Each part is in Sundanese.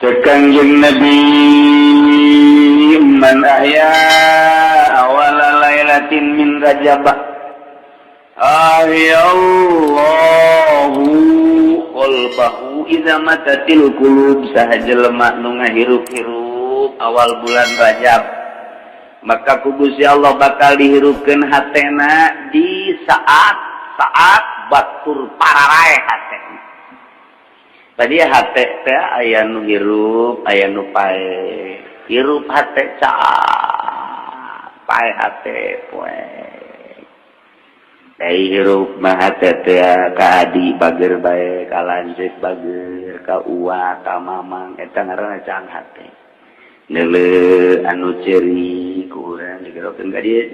Cek Kangjeng Nabi, man ahya awala lailatin min Rajab ahyallahu qalbahu idza matatil qulub. Saha jelema nu ngahirup-hirup awal bulan Rajab, maka ku Gusti Allah bakal dihirupkeun hatena di saat saat batur pararaeh hatena. Tadi hate teh aya nu hirup, aya nu paeh. Hirup hate caang, paeh hate poe. Dari hirup mah hate teh ka adi bager bae, ka lanceuk bager, ka uwa, ka mamang, eta ngaranna caang hate. Neuleu anu ceuri ku urang digerokeun ka dieu.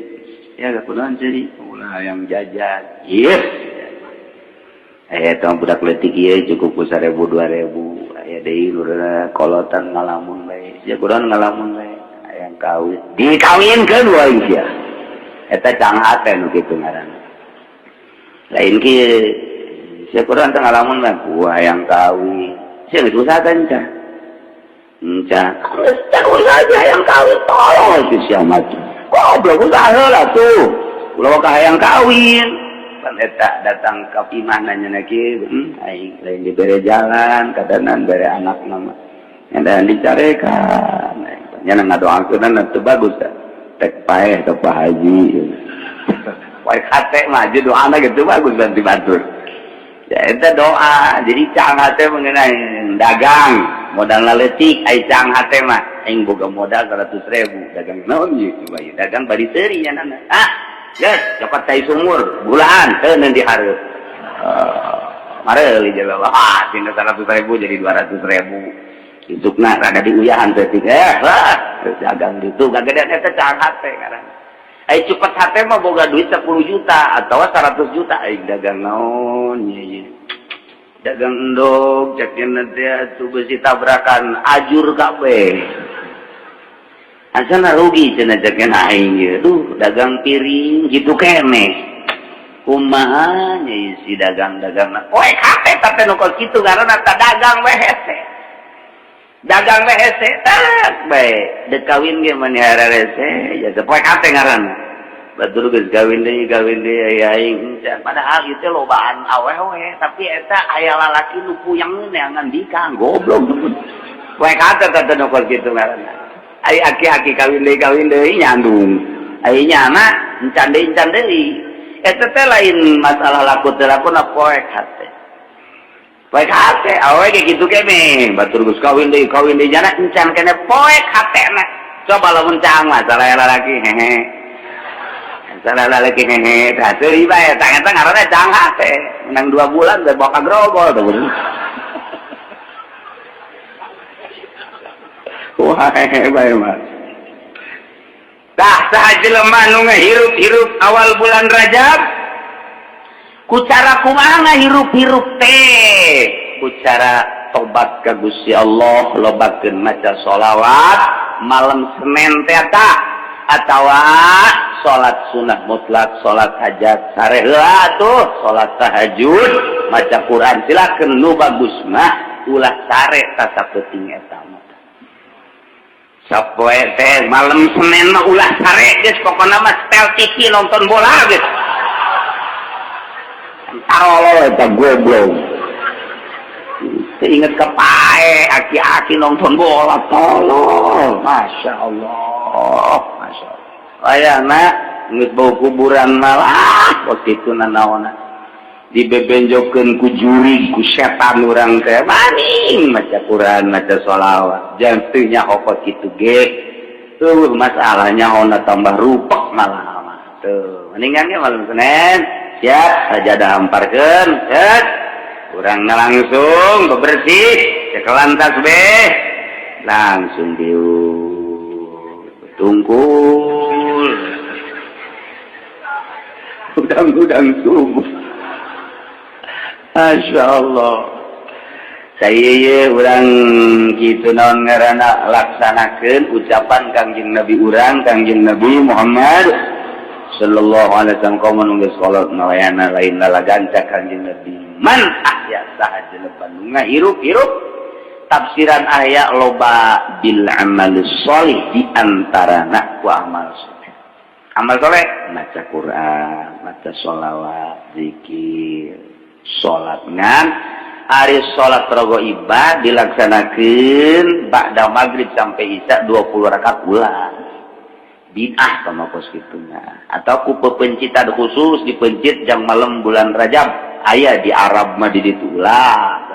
Ya kunaon ceuri? Ulah hayang jajan. Ieu aya tong budak leutik ieu cukup ku 1000 2000. Aya deui nu kolotan ngalamun bae. Sia kunaon ngalamun bae? Hayang kawin. Dikawinkeun wae sia. Eta caang hate nu kitu ngaranna. Lain kieu. Sia kunaon teh ngalamun mah ku hayang kawin. Sia geus usaha can? Encan. Geus can usaha hayang kawin, tolong si sia mah. Goblok, usaha heula tuh. Ulah ka hayang kawin. Pan eta datang ka imah nanya kieu, aing lain dibere jalan, kadanan bere anak nama. Yang dicarekan. Nya ngadoakeun teu bagus teh. Tek paeh teh Pak Haji. Poe hate mah doana gitu bagus bantu batur. Ya eta doa. Jadi caang hate mengenai dagang, modal leutik ai caang hate mah aing boga modal 100 ribu, dagang naon ieu bae, dagang bari seuri nya nana. Ah, geus copot tai sumur, gulaan teu dihareup. Mareuli jelema, ah tina 100 ribu jadi 200 ribu. Isukna rada diuyahan teh lah geus dagang ditu gagedean, eta caang hate ngaranna. Ai cepet hate mah boga duit 10 juta atau 100 juta, aing dagang naon ieu? Dagang endog cek teh atuh, besi tabrakan ajur kabeh. Asana rugi cenah cek aing ieu. Duh, dagang piring gitu keneh. Kumaha nya isi dagang-dagang. Poek hate tapi nu kos kitu ngaranna ta dagang we hese. Dagang we hese tak bae. Dek kawin ge mani hararese ya teh poek hate ngaranna. Batur geus kawin deui aya aing encan. Padahal ieu teh lobaan awewe, tapi eta aya lalaki nu puyeng neangan dikang goblok. Poek hate teh nu kos kitu ngaranna. Ai aki-aki kawin deui nyandung. Ai nyana encan deui, encan deui. Eta teh lain masalah laku teu laku na, poek hate. Poek hate awewe ge kitu kene. Batur geus kawin deui nyana encan kene poek hatena. Coba lamun caang masalah lalaki hehe. Salah lalaki hehe, tah seuri bae tah eta ngaranna caang hate. Menang 2 bulan geus bawa ka grogol tuh. Wah, hehe bae mah. Tah saha jelema nu ngahirup-hirup awal bulan Rajab? Ku cara kumaha ngahirup-hirup teh? Ku cara tobat ka Gusti Allah, lobakeun maca sholawat malam Senin teh eta, atawa salat sunah mutlak, salat hajat sare heula tuh, salat tahajud, maca Quran silakeun. Nu bagus mah ulah sare tasapeuting eta mah. Sapoe teh malam Senin mah ulah sare geus, pokona mah setel TV nonton bola geus. Tarolol eta goblok. Teu inget ka pae aki-aki nonton bola, tolol. Masya Allah, Masya Allah. Ayana geus bau kuburan malah kos kitu nanaonna. Dibebenjokeun ku jurig, ku setan urang teh maning maca Quran, maca sholawat. Jangan teu nyaho kos kitu ge. Tuh masalahnya ona tambah rupek malah mah. Tuh, mendingan ge malam Senin siap sajadah hamparkeun, cet. Urangna langsung bebersih, cekelan tasbih, langsung diuk tungkul. Udang-udang subuh. Masya Allah. Saya urang gitu naon ngaranna laksanakeun ucapan Kangjeng Nabi urang, Kangjeng Nabi Muhammad sallallahu alaihi wasallam, komo nu geus kolot ngawayana lain lalaganca Kangjeng Nabi, man ahya, saha jelema nu ngahirup-hirup. Tafsiran aya loba, bil amal sholih, di antarana ku amal soleh. Amal soleh maca Quran, maca sholawat, zikir, salat. Ngan ari salat raghaibah dilaksanakeun ba'da maghrib sampai isya 20 rakaat ulah, bid'ah sama kos kitu. Atau ku pepencitan khusus dipencit jang malam bulan Rajab, aya di Arab mah di ditu, ulah.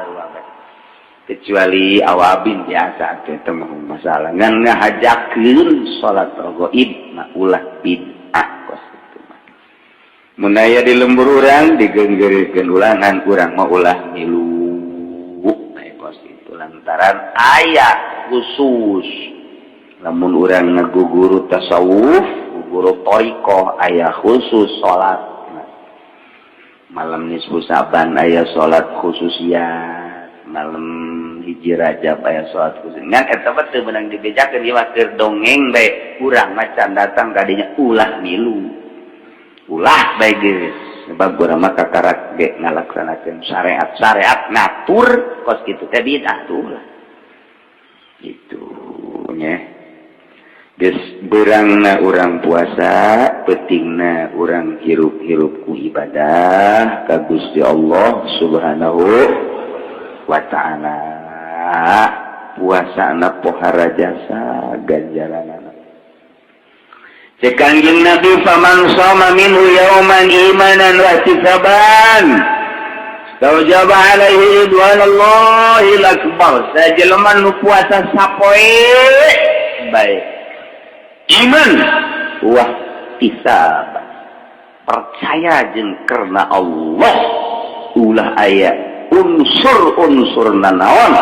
Kecuali awabin biasa teh mah masalah, ngan ngahajakeun salat raghaib mah ulah, bid'ah kos kitu mah. Mun aya di lembur urang digenggeurekeun ulangan, urang mah ulah milu kos kitu, lantaran aya khusus lamun urang ngaguguru tasawuf, guguru thoriqoh, aya khusus salat malam nisfu Saban, aya salat khususiat malam 1 Rajab, aya salat khusus. Ngan eta mah teu meunang dibejakeun, ieu mah keur dongeng bae. Urang macan datang kadinya ulah milu, ulah bae geus, sebab urang mah kakarak ge ngalaksanakeun syariat. Syariat ngatur kos kitu teh bid'ah tuh lah gitu nya. Geus beurangna urang puasa, peutingna urang hirup-hirup ku ibadah ka Gusti Allah Subhanahu wa Ta'ala. Puasa na pohara jasa ganjaran. Cek Kangjeng Nabi, faman shoma minhu yauman imanan wa ihtisaban istaujaba alaihi ridwanallahil akbar. Sajelema nu puasa sapoe bae iman wah ihtisab, percaya jeung karena Allah, ulah aya unsur-unsur nanaon,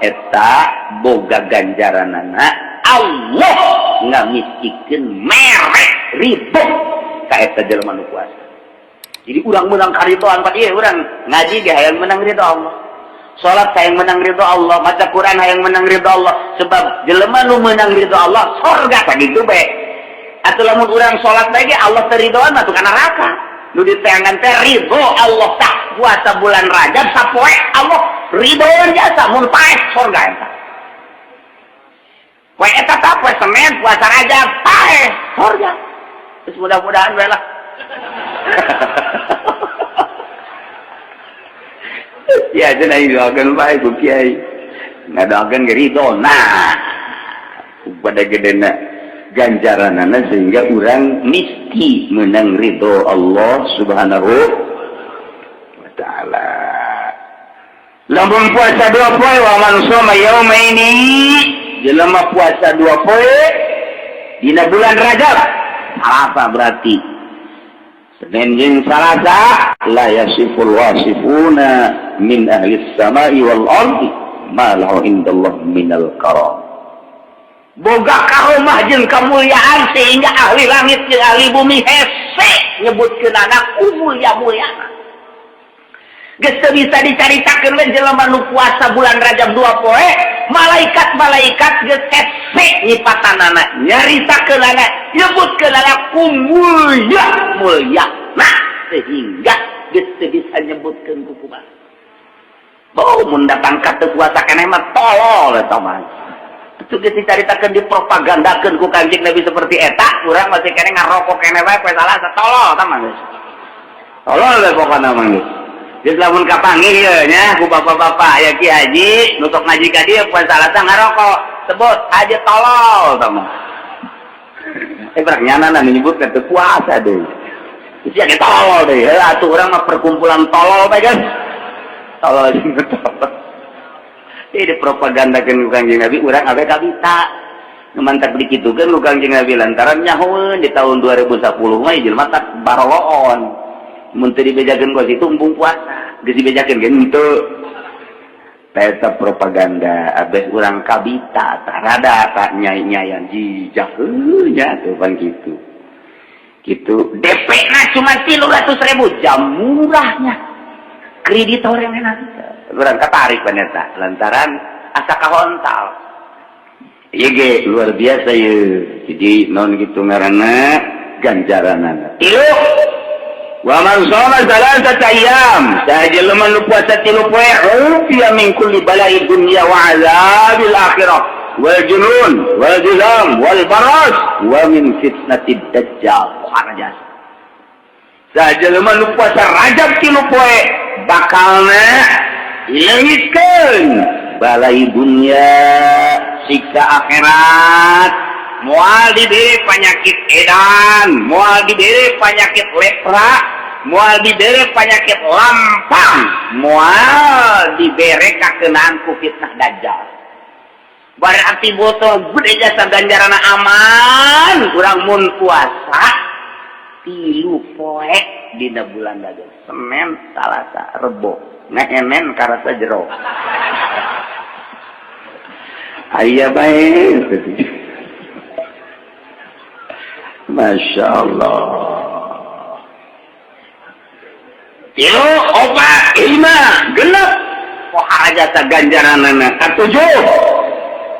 eta boga ganjaranana Allah ngamistikeun mere ridho ka eta jelema nu puasa. Jadi urang menang karidoan pa ieu, urang ngaji ge hayang menang ridho Allah, salat hayang menang ridho Allah, maca Quran hayang menang ridho Allah, sebab jelema nu menang ridho Allah sorga. Sakitu bae atuh. Lamun urang salat bae ge Allah teu ridhoan mah ka neraka. Nu diteangan teh ridho Allah. Tak puasa bulan Rajab sapoe Allah ridhoan jasa, mun paeh sorga eta. Poe eta tah, poe Senin puasa Rajab paeh sorga. Terus mudah-mudahan bae lah ya, cenah doakeun bae ku kiai, ngadoakeun ge ridho. Nah, pada gedena ganjaranana sehingga urang misti menang ridho Allah Subhanahu wa Ta'ala. Lamun puasa 2 poe, wa man shoma yaumaini, jelema puasa 2 poe dina bulan Rajab, Salasa, berarti Senin jeung Salasa, la yasiful wasifuna min ahli samai wal ardi ma lahu indallah minal karam. Boga karomah jeung kemuliaan sehingga ahli langit jeung ahli bumi hese nyebutkeun anak mulia-mulia. Geus teu bisa dicaritakeun we jelema nu puasa bulan Rajab 2 poe, malaikat-malaikat geus hese nyipatanana, nyaritakeunana, nyebutkeunana ku mulia mulia. Nah, sehingga geus teu bisa nyebutkeun ku kumaha. Oh, mun datang ka teu puasa keneh mah tolol eta mah. Itu geus dicaritakeun, dipropagandakeun ku Kanjeng Nabi seperti eta, urang masih keneh ngarokok keneh bae poe Salasa, tolol eta mah geus. Tolol we pokona mah geus. Geus lamun kapanggih ieu nya ku bapak-bapak ya, Ki Haji nu sok ngaji ka dieu poe Salasa ngarokok, sebut haji tolol eta mah. Eh, berak nyana nyebutkeun teu puasa deui. Sia ge tolol deui. Heuh atuh urang mah perkumpulan tolol bae geus. Tolol jeung tolol. Ini propagandakeun ku Kangjeng Nabi, urang abe kabita. Nu mantak dikitukeun ku Kangjeng Nabi lantaran nyahoeun di tahun 2010 mah jelema tak baroloon. Mun teu dibejakeun ku situ embung puasa. Geus dibejakeun ge henteu. Eta propaganda abeh urang kabita tah rada tak nyai-nyayan jijak nya tuh pan kitu. Gitu DP na cuma 300.000, jam murahnya kreditor yang enak urang katarik eta lantaran asa kahontal. Ieu ge luar biasa ye. Jadi non gitu ngaranna ganjaranana tilu. Wa man shoma salasata ayyam, saha jelema nu puasa 3 poe, ufiya min kulli bala'i dunya wa azabil akhirah wal junun wal juzam wal baras wa min fitnatid dajjal. Raja saha jelema nu puasa Rajab 3 poe bakalna leungitkeun balai dunya, siksa akhirat, moal diberi penyakit edan, moal diberi penyakit lepra, moal diberi penyakit lampang, moal diberi kakenaan ku fitnah dajjal. Berarti botol gede jasa ganjaran aman kurang mun puasa 3 poe dina bulan Rajab, Senin, Salasa, Rebo, ngehenen karasa jero. Aya bae. Masya Allah. 3, 4, 5, 6. Pohara jasa ganjaranana. Katujuh.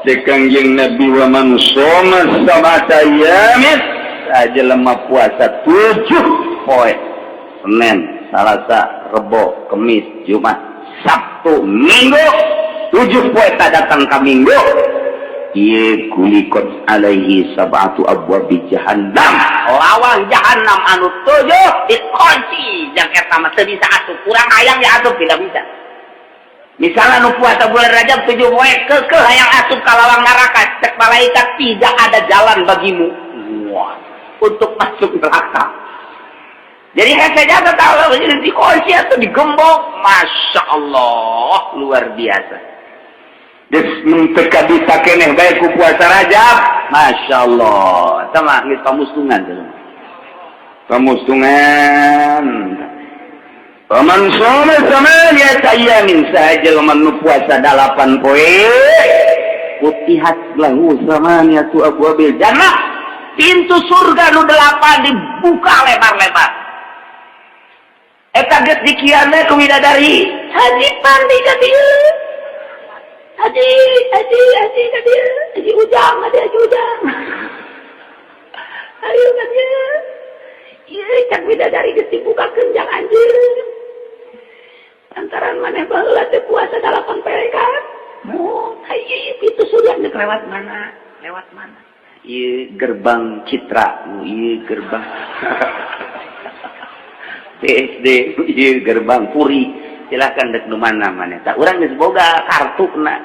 Cek Kangjeng Nabi wa man shoma sab'ata ayyamin, saha jelema puasa 7 poe. Senin, Salasa, Rebo, Kemis, Jumat, Sabtu, Minggu. 7 poe tak datang ka Minggu. Ieu guliqat alaihi sab'atu abwabi jahannam. Lawang jahannam anu 7 dikunci jang eta mah teu bisa asup. Kurang hayang ya asup tidak bisa. Misalnya nu puasa bulan Rajab 7 poe keukeuh hayang asup ka lawang neraka, cek malaikat tidak ada jalan bagimu. Wah, untuk masuk neraka. Jadi hese jasa tahu dikunci atau digembok. Masya Allah, luar biasa. Geus mun teu bisa keneh bae ku puasa Rajab. Masya Allah. Sama geus pamustungan teh. Pamustungan. Paman shoma samaniyata ayyamin, saha jelema nu puasa 8 poe, futihat lahu samaniyatu abwabil jannah. Pintu surga nu 8 dibuka lebar-lebar. Eta geus dikiana ku widadari. Haji Pandi ka dieu. Haji, haji, haji ka dieu. Haji Ujang, haji, haji Ujang. Ayo ka dieu. Ieu cak widadari geus dibukakeun jang anjeun. Lantaran maneh baheula teh puasa 8 poe kan. Oh, hayu pintu surga geus lewat mana? Lewat mana? Ieu gerbang Citra, ieu gerbang PSD, ieu gerbang Puri. Silakan dek nu mana maneh. Tah urang geus boga kartuna.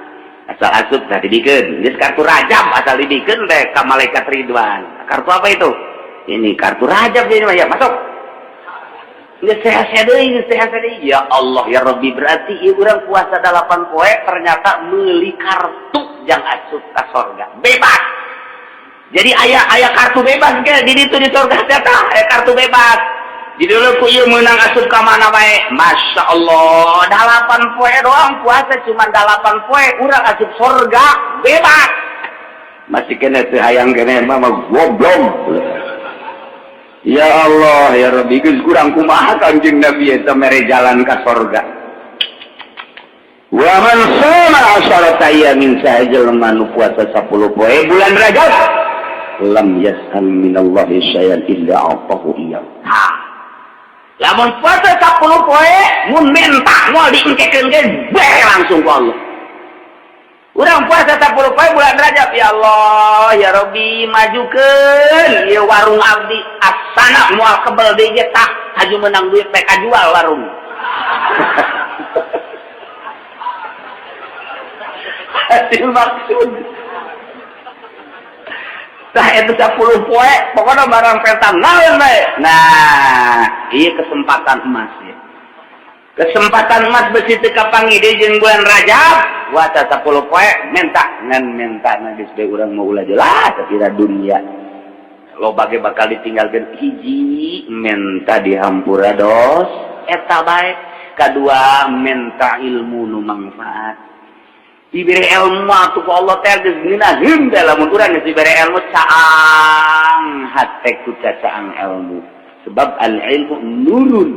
Asal asup tah dibikeun. Geus kartu Rajab asal dibikeun teh ka malaikat Ridwan. Kartu apa itu? Ini kartu Rajab ini mah ya, masuk. Geus sehat deui, geus sehat deui. Ya Allah ya Rabbi, berarti ieu urang puasa 8 poe ternyata meuli kartu jang asup ka sorga. Bebas. Jadi aya aya kartu bebas ge di ditu di sorga teh tah, aya kartu bebas. Di dulu ku ieu meunang asup ka mana bae. Masya Allah, 8 poe doang puasa cuma 8 poe urang asup sorga bebas. Masih kena teu hayang keneh mah goblok. Ya Allah ya Rabbi, geus kurang kumaha Kangjeng Nabi eta mere jalan ka sorga. Wa man shoma asharata ayyamin, saha jelema nu puasa 10 poe bulan Rajab, lam yas'al minallahi syai'an illa a'tahu iyyahu. Ha. Lamun puasa 10 poe mun minta moal diengkekeun ge bere langsung ku Allah. Urang puasa 10 poe bulan Rajab, ya Allah ya Rabbi majukeun ieu warung abdi, asana moal kebel deui ge tah haju menang duit PK jual warung. Hasil maksud. Tah itu 10 poe pokoknya barang petan naon bae. Nah, ieu kesempatan emas ya. Kesempatan emas besi teu kapanggih deui jeung bulan Rajab. Puasa 10 poe minta ngan minta na geus bae urang mau ulah jelas kira dunia. Loba ge bakal ditinggalkeun, hiji minta dihampura dos eta bae, kadua minta ilmu nu manfaat. Diberi ilmu atuh ku Allah teh geus ngeunaheun teh lamun urang geus diberi ilmu caang hate ku cacaang ilmu. Sebab al ilmu nurun.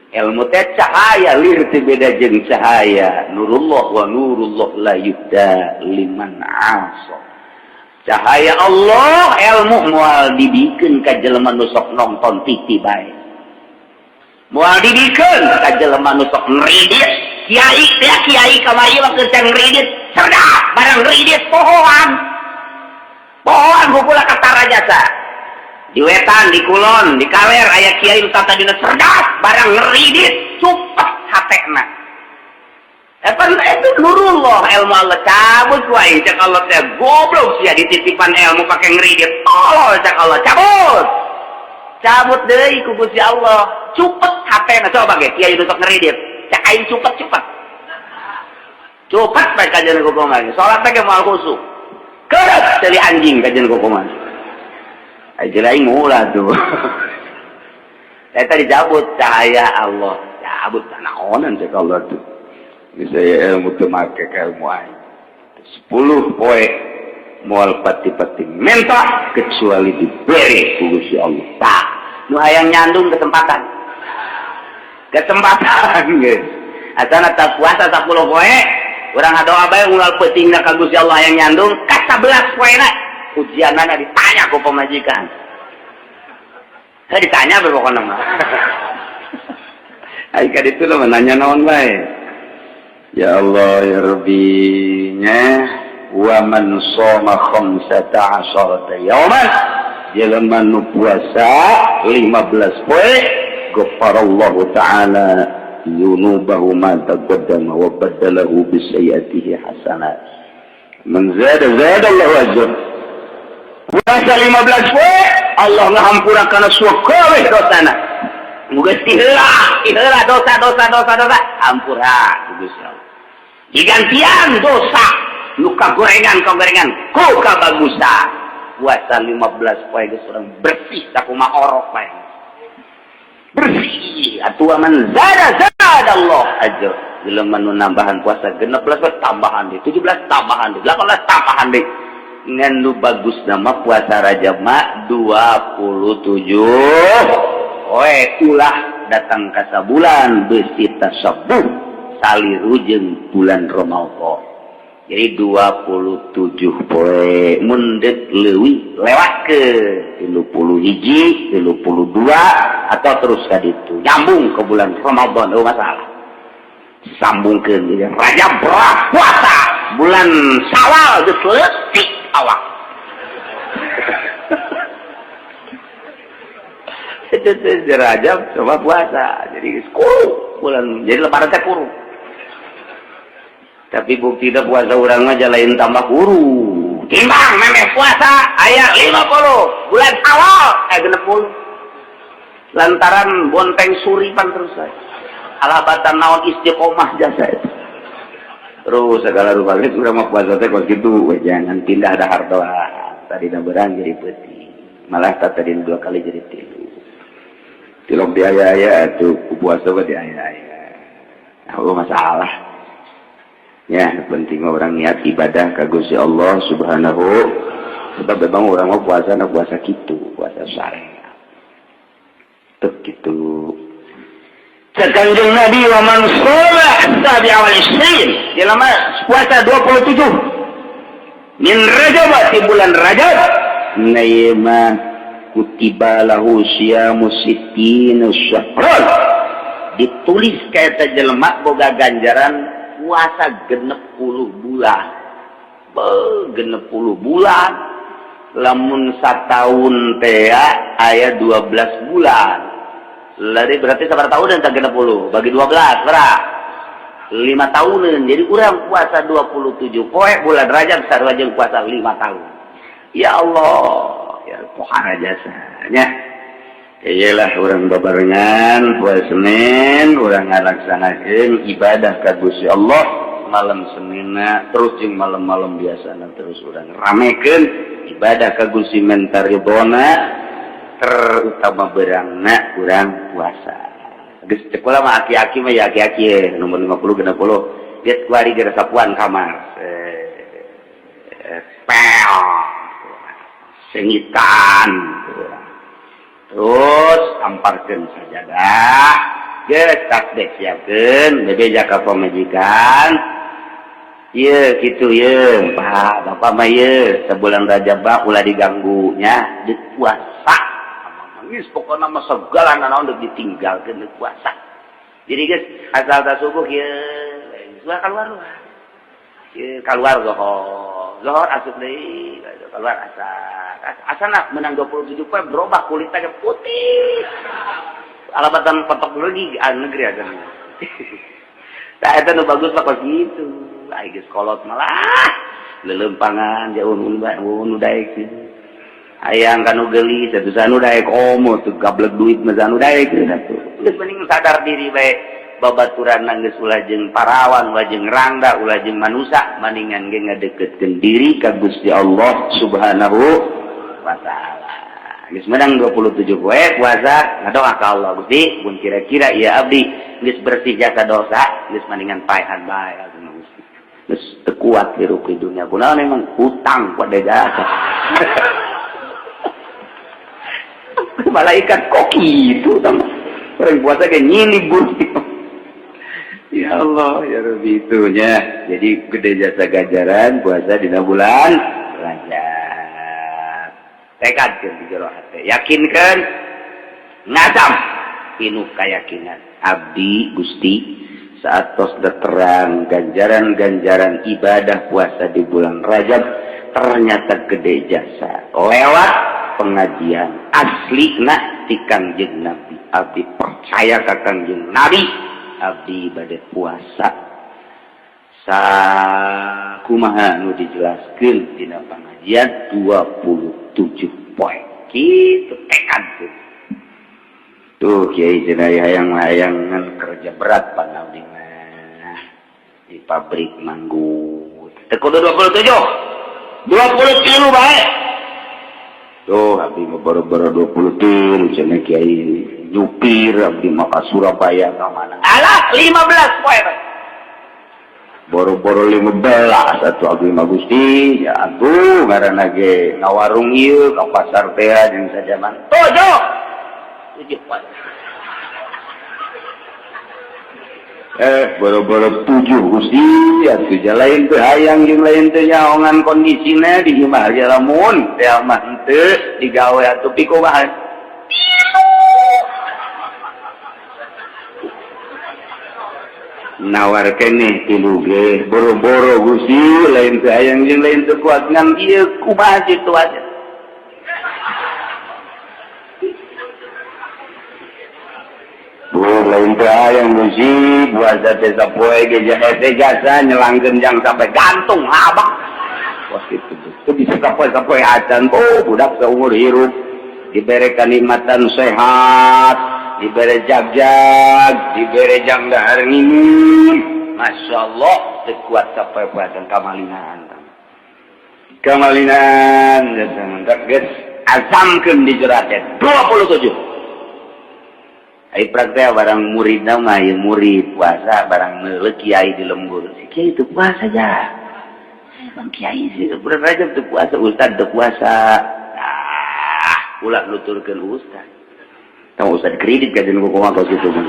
Ilmu teh cahaya, lir teh beda jeung cahaya. Nurullah wa nurullah la yuhda liman asa. Cahaya Allah ilmu moal dibikeun ka jelema nu sok nonton TV bae. Moal dibikeun ka jelema nu sok ngridit. Kiai teh, kiai kamari mah keur ngridit cerdas, barang ngridit pohoan. Pohoan ku kula katara jasa. Di wetan, di kulon, di kaler aya kiai nu tadina cerdas, barang ngridit cupet hatena. Eta itu nurullah, ilmu Allah cabut ku aing. Cek Allah teh, "Goblok sia, dititipan ilmu pake ngridit, tolol." Cek Allah, cabut. Cabut deui ku Gusti Allah, cupet hatena. Coba ge kiai nu sok ngridit, cek aing cupet, cupet. Cupet bae kajian ku kumaha. Salat teh ge moal khusyuk. Keret ceuli anjing kajian ku kumaha. Ai aing ulah tuh. Eta dicabut cahaya Allah, cabut naonan cek Allah tuh. Bisa ilmu teu make ka ilmu aing. 10 poe moal pati-pati minta kecuali diberi ku Gusti Allah. Tah, nu hayang nyandung kesempatan. Kesempatan geus. Asana tak puasa 10 poe, urang ngadoa bae unggal peutingna ka Gusti Allah hayang nyandung, ka 11 poena ujianana ditanya ku pamajikan. Saya ditanya bae pokona mah. Ai ka ditu mah nanya naon bae. Ya Allah ya Rabbi nya, wa man shoma 15 yauman, jelema nu puasa 15 poe, ghafarallahu ta'ala dzunubahu ma taqaddama wa baddalahu bi sayyi'atihi hasanat. Man zada zada Allahu ajr. Puasa 15 poe, Allah ngahampura kana sakabeh dosana. Geus diheula, diheula dosa, dosa, dosa, dosa, hampura ku Gusti Allah. Digantian dosa nu kagorengan kagorengan ku kabagusan. Puasa 15 poe geus urang bersih sakumaha orok bae. Bersih atuh. Man zada zada Allah ajr. Jelema nu nambahan puasa 16 poe, tambahan deui 17, tambahan deui 18, tambahan deui. Ngan nu bagus nama puasa Rajab mah 27 poe, ulah datang ka sabulan beusi tasabuh saliru jeung bulan Ramadan. Jadi 27 poe, mun deuk leuwih lewat ke 31, 32, atau terus ka ditu nyambung ke bulan Ramadan, oh masalah sambungkeun. Jadi Rajab berat puasa, bulan Syawal geus leutik awak. Itu teh Rajab coba puasa, jadi geus kuru bulan, jadi Lebaran teh kuru. Tapi bukti puasa urang mah lain tambah kuru, timbang memeh puasa aya 50, bulan Syawal aya 60, lantaran bonteng suripan terus saya alabatan naon istiqomah jasa itu terus segala rupa. Geus urang mah puasa teh kos kitu we, jangan pindah dahar doa tadi berang jadi peuting, malah tadi dua kali jadi tilu. Tilok di aya-aya atuh ku puasa mah di aya-aya. Oh, masalah ya, penting orang niat ibadah ka Gusti Allah Subhanahu, sebab memang orang mau puasa na puasa gitu, puasa syariat tuh gitu. Cek Kanjeng Nabi, wa man shoma as-sabi'a wal isrin, jelema puasa 27 min Rajab, di bulan Rajab, na ieu mah kutiba lahu siyamu sittina syahran, ditulis ka eta jelema boga ganjaran puasa 60 bulan. Be, 60 bulan, lamun satahun teh aya 12 bulan. Lari berarti sabar tahun dan 60 bagi 12 berapa? 5 tahunan. Jadi urang puasa 27 poe bulan Rajab sarua jeung puasa 5 tahun. Ya Allah ya pohara jasanya. Iyalah, urang babarengan poe Senin, urang ngalaksanakeun ibadah ka Gusti Allah malam Seninna, terus jeung malam-malam biasana terus urang ramekeun ibadah ka Gusti, menta ridona, terutama berangna urang puasa. Geus cek kula mah aki-aki mah ya, aki-aki nomor 50 60 geus kuari geus sapuan kamar. Pel sengitan terus amparkeun sajadah, geus tasbih siapkeun, bebeja ka pamajikan. Ieu kitu ye, Pak, Bapak mah ye sebulan Rajab mah ulah diganggu nya, di puasa. Geus pokona mah segala naon deuk ditinggalkeun deuk puasa. Jadi geus asal ta subuh kieu geus keluar kieu keluar zohor. Zohor asup deui keluar asar. Asana menang 27 poe berubah kulitnya ke putih. Alabatan patok lagi negeri aja. Tah eta nu bagus mah kos kitu. Ai geus kolot malah lelempangan jauh nu daek. Hayang kanu geulis atuh sanu daek komo tuh gablek duit mah sanu daek atuh. Geus mending sadar diri bae babaturan geus ulah jeung parawan, ulah jeung rangda, ulah jeung manusa, maningan ge ngadeukeutkeun diri ka Gusti Allah Subhanahu wa taala. Geus menang 27 poe puasa ngadoa ka Allah, Gusti, mun kira-kira ieu abdi geus bersih jasa dosa, geus mendingan paehan bae Gusti. Geus teu kuat hirup di dunia. Kunaon emang hutang pada jasa. Malaikat kok gitu sama orang puasa kayak nyilip Gusti. Ya Allah, ya Rabbi itunya. Jadi gede jasa ganjaran puasa dina bulan Rajab. Tekadkeun di jero hate, yakinkan ngazam pinuh keyakinan. Abdi Gusti saat tos terang ganjaran-ganjaran ibadah puasa di bulan Rajab ternyata gede jasa lewat pengajian asli na ti Kangjeng Nabi. Abdi percaya ka Kangjeng Nabi, abdi bade puasa sakumaha nu dijelaskeun dina pengajian 27 poe kitu tekad tuh. Tuh kiai cenah hayang-hayangan kerja berat pan abdi mah di pabrik manggut teu kudu 27 23 bae. Tuh abdi mah boro-boro 23 cenah kiai nyupir abdi mah ka Surabaya ka mana. Alah 15 poe bae. Boro-boro 15 atuh abdi mah Gusti ya atuh ngaranna ge ngawarung ieu ka pasar teh jeung sajaman. 7 7 poe. Boro-boro 7 Gusti atuh lain teu hayang jeung lain teu nyaongan kondisina di imah ge lamun teh mah henteu digawe atuh pikumaha. Nawar keneh tilu ge boro-boro Gusti lain teu hayang jeung lain teu kuat ngan ieu kumaha situasi. Bu lain teu hayang Gusti puasa teh sapoe ge teh jasa nyelangkeun jang sampai gantung abah. Wah kitu teu bisa sapoe-sapoe acan oh budak saumur hirup dibere kanikmatan sehat, dibere jagjag, dibere jang dahar nginum. Masya Allah teu kuat sapoe-poe kamalingan. Kamalingan geus azamkeun di jero teh 27. Ai praktek barang murid mah ieu murid puasa barang meuleuh kiai di lembur. Si kiai teu puasa ja. Bang kiai sih bulan Rajab teu puasa, ustad teu puasa. Ah, ulah nuturkeun ustad. Tong ustad kredit ka jeung kumaha kos kitu mun.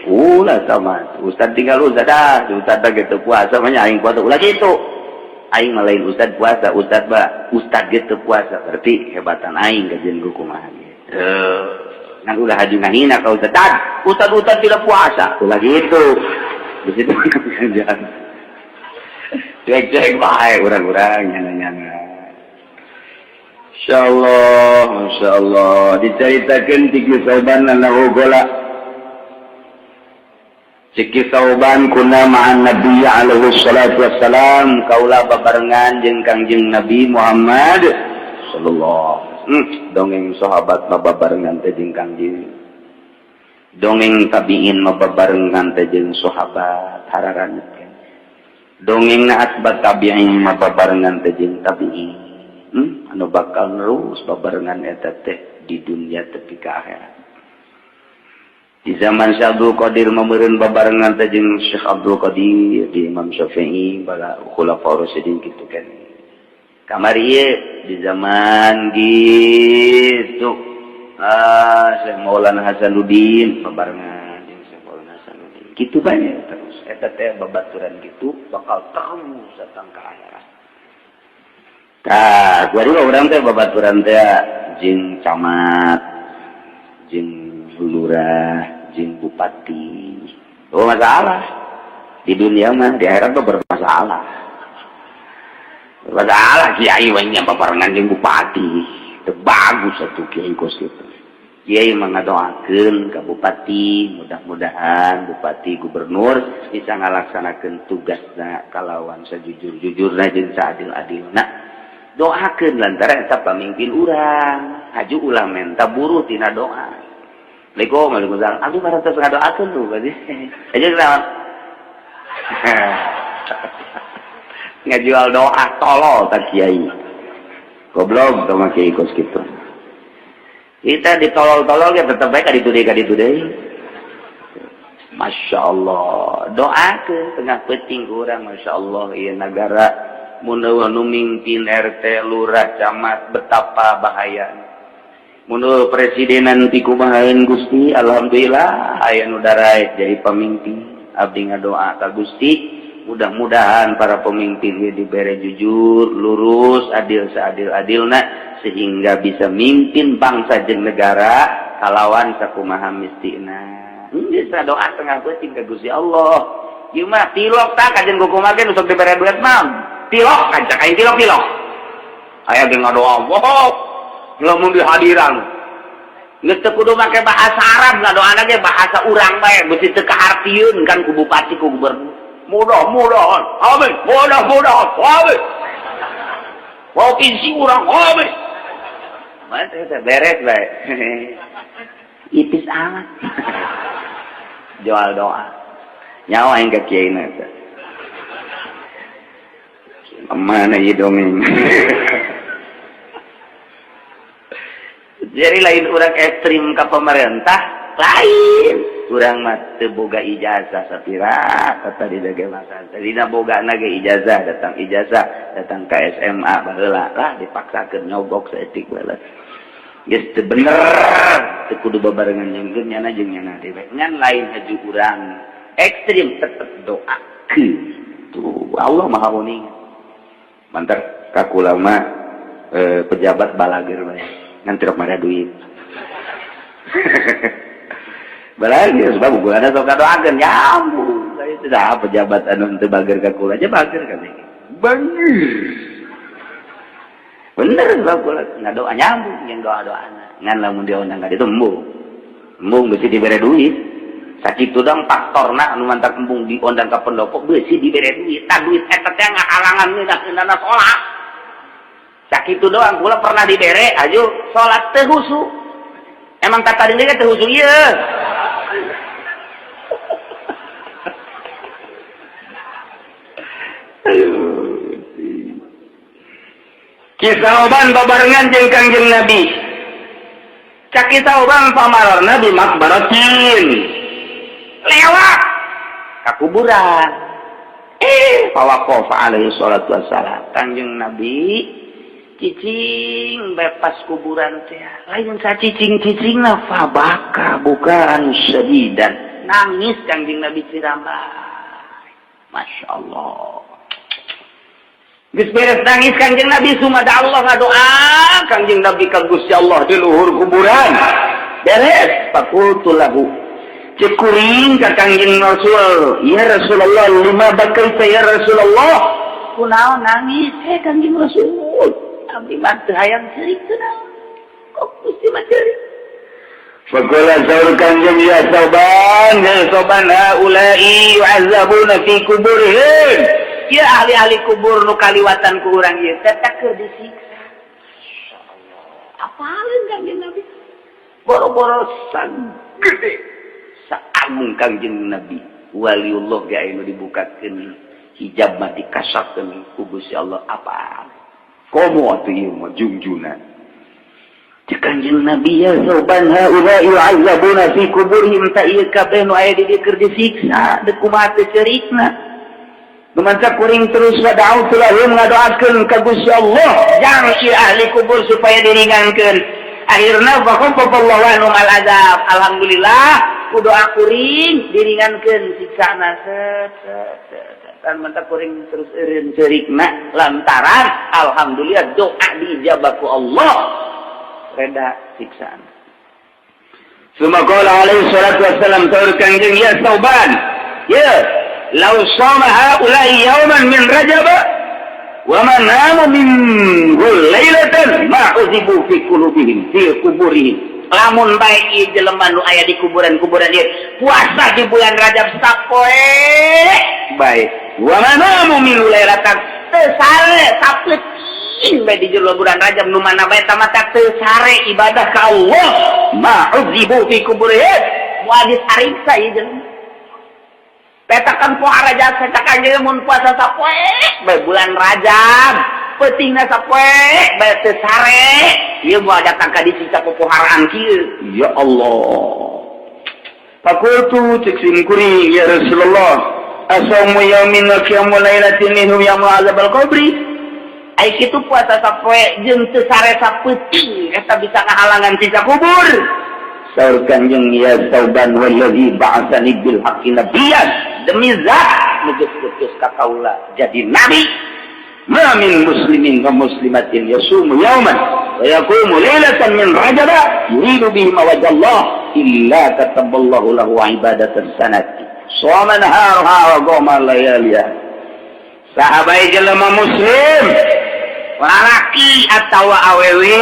Ulah sama ustad tinggal ustad dah, ustad teh teu puasa mah aing puasa ulah kitu. Aing mah lain ustad puasa, ustad ba ustad ge teu puasa berarti hebatan aing ka jeung kumaha gitu. Ngan ulah haji ngahina ka ustad, ustad ustad tidak puasa, ulah gitu. Di situ jangan. Cek-cek bae urang-urang nyana-nyana. Insyaallah, masyaallah diceritakeun ti Sauban anahu gola. Ciki Sauban kuna ma'an Nabi alaihi salatu wassalam kaula babarengan jeung Kangjeng Nabi Muhammad sallallahu. Dongeng sahabat mah babarengan teh jeung Kangjeng. Dongeng tabiin mah babarengan teh jeung sahabat hararanyeut. Dongeng na asbat tabiin mah babarengan teh jeung tabiin. Anu bakal nerus babarengan eta teh di dunia tepi ka akhirat. Di zaman Syekh Abdul Qadir mameureun babarengan teh jeung Syekh Abdul Qadir, di Imam Syafi'i, bala khulafaur rasyidin kitu kan. Kamari ieu di zaman gitu. Syekh Maulana Hasanuddin babarengan jeung Syekh Maulana Hasanuddin. Kitu bae terus eta teh babaturan kitu bakal terus datang ka akhirat. Tah, kuari urang teh babaturan teh jeung camat. jeung lurah jeung bupati. Oh, masalah di dunia mah, di akhirat mah bermasalah. Bermasalah kiai we nya babarengan jeung bupati. Teu bagus atuh kiai kos kitu. Kiai mah ngadoakeun ka bupati, mudah-mudahan bupati gubernur bisa ngalaksanakeun tugasna kalawan sajujur-jujurna jeung saadil-adilna. Doakeun lantaran eta pamimpin urang. Haju ulah menta buruh tina doa. Assalamualaikum, waalaikumsalam. Abdi mah tos ngadoakeun tuh berarti. Aja naon? Ngajual doa tolol tak kiai. Goblok tong kiai kos kitu. Kita ditolol-tolol ya tetep bae kaditu deui kaditu deui. Masya Allah, doa ke tengah peuting urang, Masya Allah, ieu nagara mun nu mimpin RT, lurah, camat betapa bahaya. Mun presiden nanti kumahaeun Gusti, alhamdulillah aya nu daraek jadi pemimpin. Abdi ngadoa ka Gusti, mudah-mudahan para pemimpin ieu dibere jujur, lurus, adil seadil-adilna sehingga bisa mimpin bangsa jeung negara kalawan sakumaha mistina. Geus doa tengah peuting ka Gusti Allah. Ieu mah tilok tah kajen kumaha ge nu sok dibere duit mah. Tilok kan cak aing tilok-tilok. Aya ge ngadoa, wow, lamun dihadiran. Geus teu kudu make bahasa Arab ngadoana ge bahasa urang bae, beusi teu kahartieun kan ku bupati ku gubernur. Mudah-mudahan, amin, mudah-mudahan, amin. Provinsi urang, amin. Beres bae. Ipis amat. Jual doa. Nyawa yang ke kiai eta. Mana ieu dongeng? Jadi lain urang ekstrim ke pemerintah, lain. Urang mah teu boga ijazah sapira tadi dage masa. Tadina boga ge ijazah, datang ke SMA baheula lah dipaksakeun nyogok saeutik baheula. Geus teu bener, teu kudu babarengan jeung nyana jeung nyana dewe. Ngan lain haju urang ekstrim tetep doakeun. Tuh Allah Maha Uning. Mantar kakula mah pejabat balager bae. Ngan teu mara duit. Balager sebab gua ada sok doakeun nyambung. Itu dah pejabat anu teu bager ka kula aja bager kan. Bener. Bener sebab kula ngadoa nyambung jeung doa-doana. Ngan lamun dia undang ka ditu embung. Embung beusi dibere duit. Sakitu dong faktorna anu mantak embung diundang ka pendopo beusi dibere duit. Tah duit eta teh ngahalangan ngeunah salat. Sakitu doang kula pernah dibere aju salat teu husu. Emang tata diri teu husu ieu. Aduh. Kisauban babarengan jeung Kangjeng Nabi. Cak kisauban pamarorna di makbaratin. Lewat ka kuburan. Fawaqafa alaihi salatu wassalam. Kangjeng Nabi cicing bebas kuburan teh. Lain sacicing-cicingna fabaka bukan syadidan. Nangis Kangjeng Nabi cirambay. Masya Allah. Geus beres nangis Kangjeng Nabi sumada Allah ngadoa Kangjeng Nabi ka Gusti Allah di luhur kuburan. Beres faqultu lahu. Cek kuring ka Kangjeng Rasul, ya Rasulullah lima bakaita ya Rasulullah. Kunaon nangis Kangjeng Rasul? Abdi mah teu hayang ceurik teu naon. Kok Gusti mah ceurik? Faqala saur Kangjeng ya Sauban haula'i yu'azzabuna fi kuburihim. Ya ahli-ahli kubur nu kaliwatan ku urang ieu teh keur disiksa. Masyaallah. Apaleun Kangjeng Nabi? Boro-boro sagede saagung Kangjeng Nabi. Waliullah ge aya nu dibukakeun hijab mah dikasapkeun ku Gusti Allah apa? Komo atuh ieu mah jungjuna. Cek Kangjeng Nabi ya Sauban haula yu'azzabuna fi kuburihim ta ieu kabeh nu aya di dieu keur disiksa deuk kumaha teu ceurikna. Numanca kuring terus wada'u lahum ngadoakeun ka Gusti Allah jang ieu ahli kubur supaya diringankeun. Akhirna faqafallahu anhum al-azab. Alhamdulillah ku doa kuring diringankeun siksana set set set. Dan mantap kuring terus eureun ceurikna lantaran alhamdulillah doa diijabah ku Allah. Reda siksaan. Summa qala alaihi salatu wassalam, saur Kangjeng, "Ya Sauban, ya law shama haula'i yawman min Rajab wa ma namu minhu lailatan ma udzibu fi qulubihim fi kuburihim." Lamun bae ieu jelema nu aya di kuburan-kuburan ieu puasa di bulan Rajab sapoe bae, wa ma namu minhu lailatan, teu sare sapeuting bae di jero bulan Rajab, nu mana bae tamata teu sare ibadah ka Allah, ma udzibu fi kuburihim, moal disariksa ieu jelema. Petakan poe Rajab, petakan jeung mun puasa sapoe bae bulan Rajab, peutingna sapoe bae teu sare, ieu moal datang ka disiksa popoharaan kieu. Ya Allah. Fakultu, cek sim kuring, "Ya Rasulullah, asaumu yaumin wa qiyamu lailatin minhum yamna'u azabal qabri?" Ai kitu puasa sapoe jeung teu sare sapeuting eta bisa ngahalangan siksa kubur? Saur Kanjeng, "Ya Sauban, wallazi ba'atsani bil haqqi nabiyyan," demi zat nu geus ngutus ka kaula jadi nabi, "ma min muslimin wa muslimatin yasumu yawman wa yaqumu lailatan min Rajab yuridu bihi wajha Allah illa kataballahu lahu ibadatan sanati shoma naharuha wa qama layaliha." Saha bae jelema muslim, lalaki atawa awewe,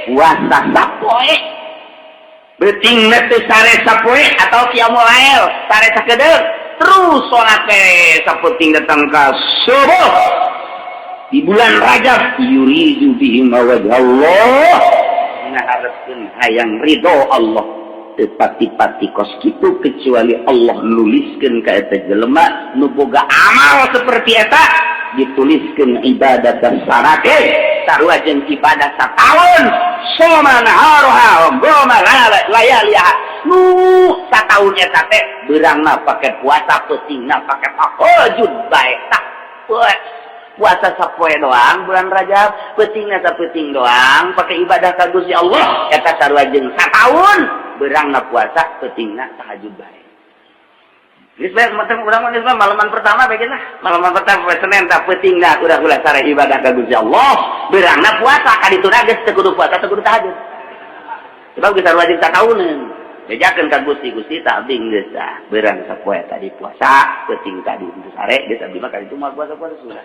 puasa sapoe, beutingna teu sare sapoe atau qiyamul lail sare sakedeung, terus salat teh sapeuting datang ka subuh di bulan Rajab, yuridu bihi wajha Allah, ngaharepkeun hayang ridho Allah, teu pati-pati kos kitu kecuali Allah nuliskeun ka eta jelema nu boga amal seperti eta, dituliskeun ibadah sanate, sarua jeung ibadah sataun, shoma naharuha wa qama layaliha. Nu sataun eta teh beurangna pake puasa, peutingna pake tahajud bae. Tak puasa sapoe doang bulan Rajab, peutingna sapeuting doang pake ibadah ka Gusti Allah, eta sarua jeung sataun beurangna puasa, peutingna tahajud bae. Geus bae matan urang mah, geus mah malaman pertama bae lah. Malaman pertama poe Senin tah, peutingna udah ulah sare ibadah ka Gusti Allah, beurangna puasa, ka dituna geus teu kudu puasa, teu kudu tahajud. Sebab geus sarua jeung satauneun. Bejakeun ka Gusti, "Gusti, tah abdi geus tah beurang sapoe tadi puasa, peuting tadi teu sare, geus abdi mah ka ditu moal puasa-puasa sudah.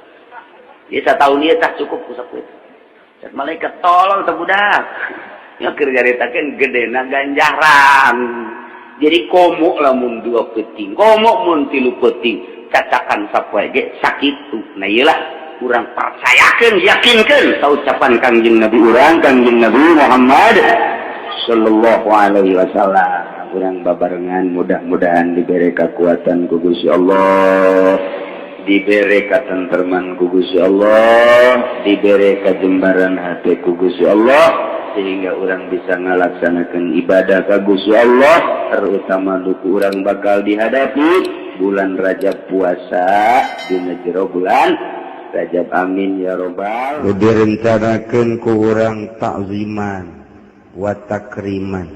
Ieu satahun ieu tah cukup ku sapoe." Cek malaikat, "Tolong teh budak." Ya keur nyaritakeun gedena ganjaran. Jadi komo lamun dua peuting, komo mun tilu peuting, cacakan sapoe ge sakitu. Nah, ieu lah urang percayakeun, yakinkeun ka ucapan Kangjeng Nabi urang, Kangjeng Nabi Muhammad sallallahu alaihi wasallam. Urang babarengan mudah-mudahan diberi kekuatan ku Gusti Allah, diberi katentreman ku Gusti Allah, diberi kajembaran hati ku Gusti Allah, sehingga urang bisa ngalaksanakan ibadah ka Gusti Allah, terutama duku urang bakal dihadapi bulan Rajab, puasa dina jero bulan Rajab. Amin ya robbal. Direncanakan ku urang takziman wa takriman,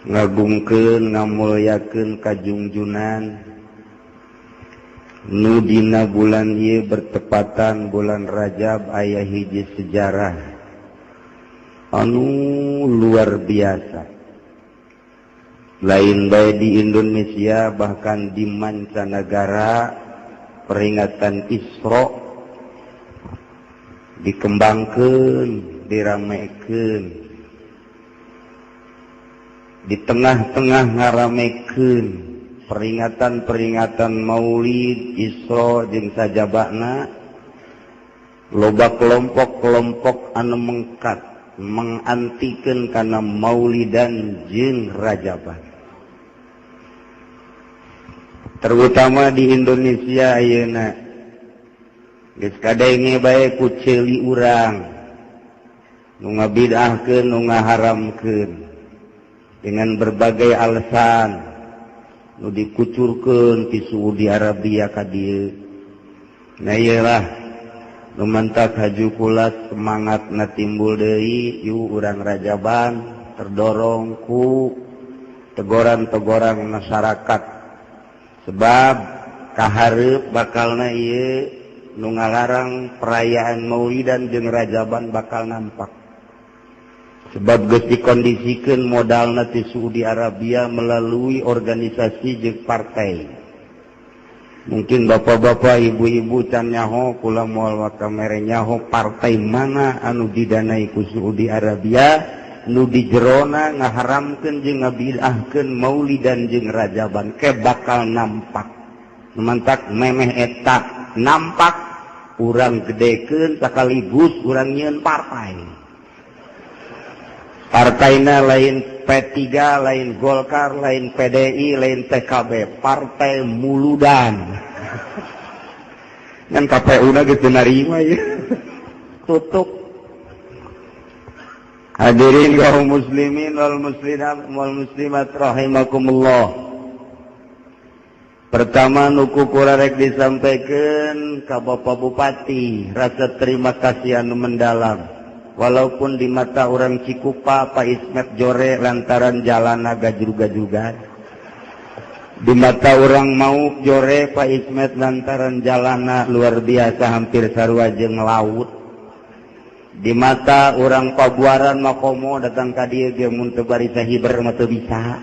ngagungkeun ngamulyakeun kajungjunan nu dina bulan ieu, bertepatan bulan Rajab, aya hiji sejarah anu luar biasa, lain bae di Indonesia, bahkan di mancanegara. Peringatan Isra dikembangkan, diramekeun. Di tengah-tengah ngaramekeun peringatan-peringatan Maulid, Isra jeung sajabana, loba kelompok-kelompok anu mengkat mengantikan karena Maulidan jeung Rajaban, terutama di Indonesia ayeuna geus kadenge bae ku ceuli urang nu ngabid'ahkeun, nu ngaharamkeun dengan berbagai alasan, nu dikucurkeun ti Saudi Arabia ka dieu. Nah, ieu lah nu mantak haju kulat semangat na timbul deui, yuk urang Rajaban, terdorong ku tegoran-tegoran masyarakat, sebab kaharep bakalna ieu nu ngalarang perayaan Maulidan jeung Rajaban bakal nampak. Sebab geus dikondisikeun modalna ti Saudi Arabia melalui organisasi jeung partai. Mungkin bapak-bapak, ibu-ibu can nyaho, kula moal waka mere nyaho partai mana anu didanai ku Saudi Arabia nu di jerona ngaharamkeun jeung ngabid'ahkeun maulidan jeung rajaban ke bakal nampak. Mantak memeh eta nampak urang gedekeun sakaligus urang nyieun partai. Partainya lain P3, lain Golkar, lain PDI, lain PKB, Partai Muludan. Kan KPU-na geus teu narima ya. Tutup. Hadirin kaum muslimin wal muslimat wal muslimat rahimakumullah. Pertama nu ku kula rek disampaikan ka Bapak Bupati rasa terima kasih anu mendalam. Walaupun di mata orang Cikupa Pak Ismet jore lantaran jalan gajrug-gajrugan. Di mata orang mau jore Pak Ismet lantaran jalana luar biasa hampir sarua jeung laut. Di mata orang Pabuaran Makomo datang ka dieu ge mun teu bari sahiber mah teu bisa.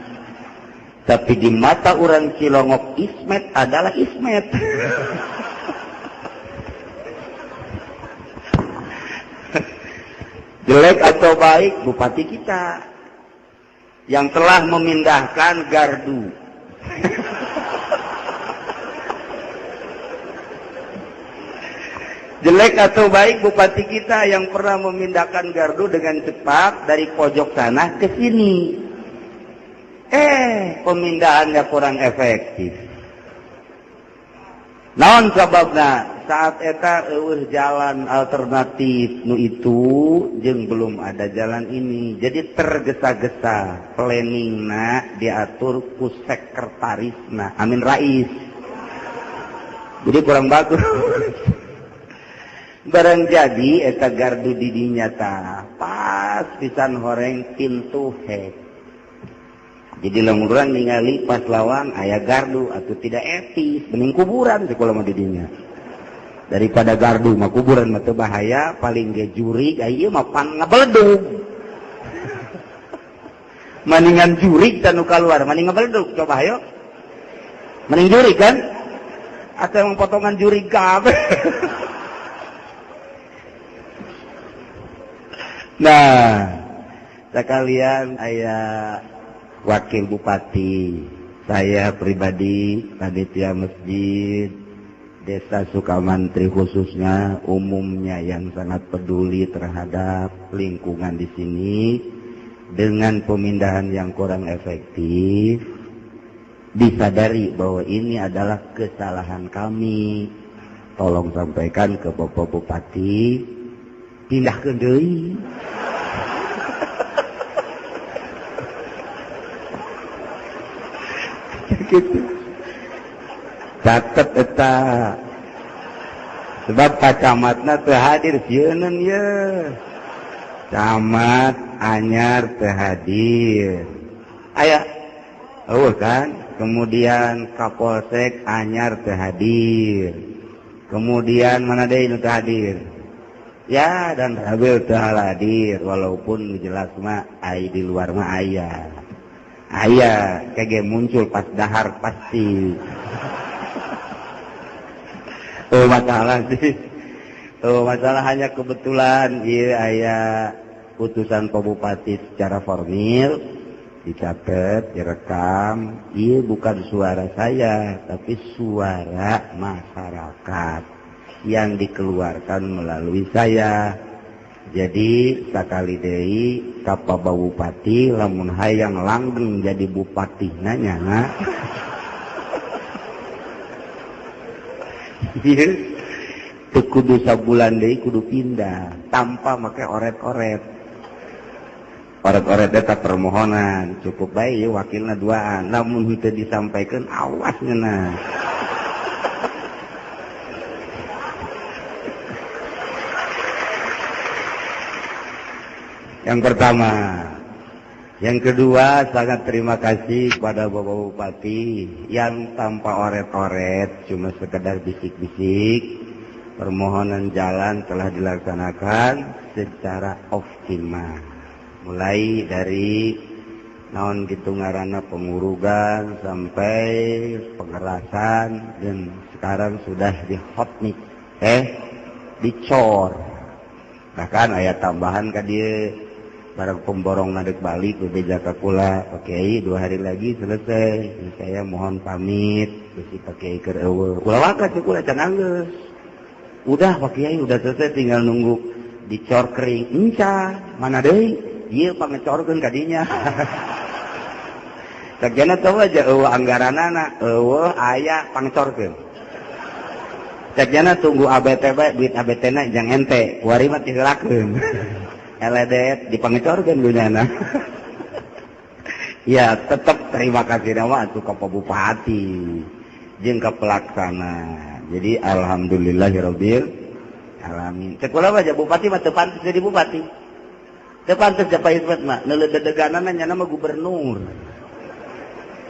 Tapi di mata orang Cilongok Ismet adalah Ismet. Jelek atau baik bupati kita yang telah memindahkan gardu. Jelek atau baik bupati kita yang pernah memindahkan gardu dengan cepat dari pojok sana ke sini. Pemindahannya kurang efektif. Naon sababna? Saat eta eueuh jalan alternatif nu itu jeung belum ada jalan ini. Jadi tergesa-gesa planningna diatur ku sekretarisna Amin Rais. Jadi kurang bagus. Barang jadi eta gardu di dinya tah pas pisan horeng pintu hek. Jadi lamun urang ningali pas lawang aya gardu atau tidak etis mending kuburan sekolah mah di dinya. Daripada gardu mah kuburan mah teu bahaya paling ge jurig ieu mah pan ngabeledug. Maningan jurig tanu kaluar maning ngabeledug coba hayo. Mending jurig kan? Atau emang potongan jurig kabeh. Nah, sekalian aya wakil bupati, saya pribadi panitia masjid Desa Sukamantri khususnya umumnya yang sangat peduli terhadap lingkungan di sini dengan pemindahan yang kurang efektif disadari bahwa ini adalah kesalahan kami. Tolong sampaikan ke Bapak Bupati pindah ke deui. Gitu. Catet eta. Sebab Pak Camatna teu hadir sieun ye. Camat anyar teu hadir. Aya eueuh kan? Kemudian Kapolsek anyar teu hadir. Kemudian mana deui nu teu hadir? Ya dan Rabil teu hadir walaupun jelas mah ai di luar mah aya. Aya kege muncul pas dahar pasti. Oh masalah sih. Oh masalah hanya kebetulan ieu aya putusan Pak Bupati secara formil dicatat, direkam. Ieu bukan suara saya tapi suara masyarakat yang dikeluarkan melalui saya. Jadi sakali deui ka Pak Bupati lamun hayang langgeng jadi bupatihna nya. Teu kudu sabulan deui kudu pindah tanpa make oret-oret. Oret-oret eta permohonan cukup bae wakilna duaan lamun henteu disampaikeun awas ngeunah. Yang pertama. Yang kedua, sangat terima kasih kepada Bapak Bupati yang tanpa oret-oret, cuma sekedar bisik-bisik, permohonan jalan telah dilaksanakan secara optimal. Mulai dari naon gitu ngaranna, pengurugan sampai pengerasan, dan sekarang sudah di hotmix, dicor. Bahkan aya tambahan ka dieu, barang pemborong nadek balik bebeja ka kula, "Pak Kiai, 2 hari lagi selesai, saya mohon pamit." Bisi Pak Kiai keur euweuh, "Ulah waka," cek kula, "can anggeus." "Udah, Pak Kiai, udah selesai, tinggal nunggu dicor kering." "Enca mana deui ieu pangecorkeun kadinya." Cek tau aja euweuh anggaranana, euweuh aya pangcorkeun. Cek tunggu ABT bae, duit ABT na jang ente, kuari mah diheulakeun. Eledet dipangecorkeun dunyana. Ya, tetep terima kasih nama atuh ka Pak Bupati jeung ka pelaksana. Jadi alhamdulillahirabbil alamin. Cek kula aja, bupati mah teu pantes jadi bupati. Teu pantes ja Pak Ismet mah, neuleuh dedeganana nya mah gubernur.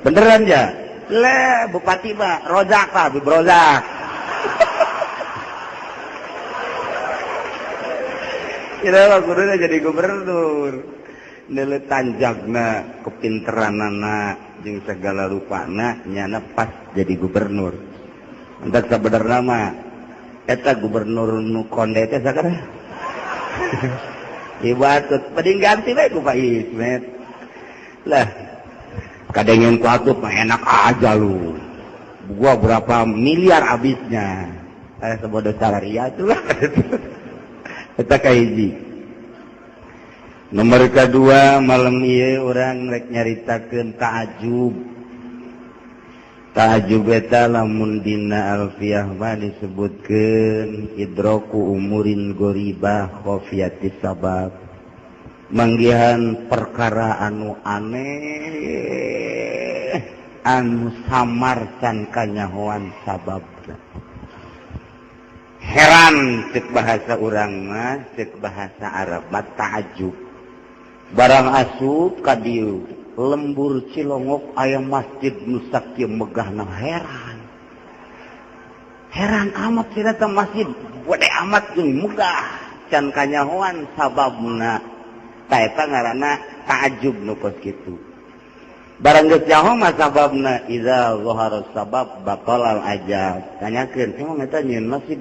Beneran ja? Le, bupati mah rozak lah, rozak. Kita mah kudunya jadi gubernur. Neuleuh tanjagna, kepinteranana, jeung segala rupana nyana pas jadi gubernur. Entak sabenerna mah eta gubernur nu konde teh sakara. Ibu atut mending ganti bae ku Pak Ismet. Lah, kadengen ku Atut mah, "Enak aja lu. Gua berapa miliar habisnya." Sebodoh salaria itu lah. Eta kahiji. Nomor kedua, malam ieu urang rek nyaritakeun ta'ajub. Ta'ajub eta lamun dina alfiah mah disebutkeun idroku umurin goribah khofiyati sabab. Manggihan perkara anu aneh, anu samar can kanyahoan sababna. Heran cek bahasa urang mah, cek bahasa Arab mah ta'ajub. Barang asup ka dieu lembur Cilongok aya masjid nu sakieu megahna, heran. Heran amat sih eta masjid gede amat jeung megah can kanyahoan sababna. Ta eta ngaranna ta'ajub nu kos kitu. Barang geus nyaho mah sababna, idza zahara sabab batalal ajab. Tanyakeun, emang eta nyieun masjid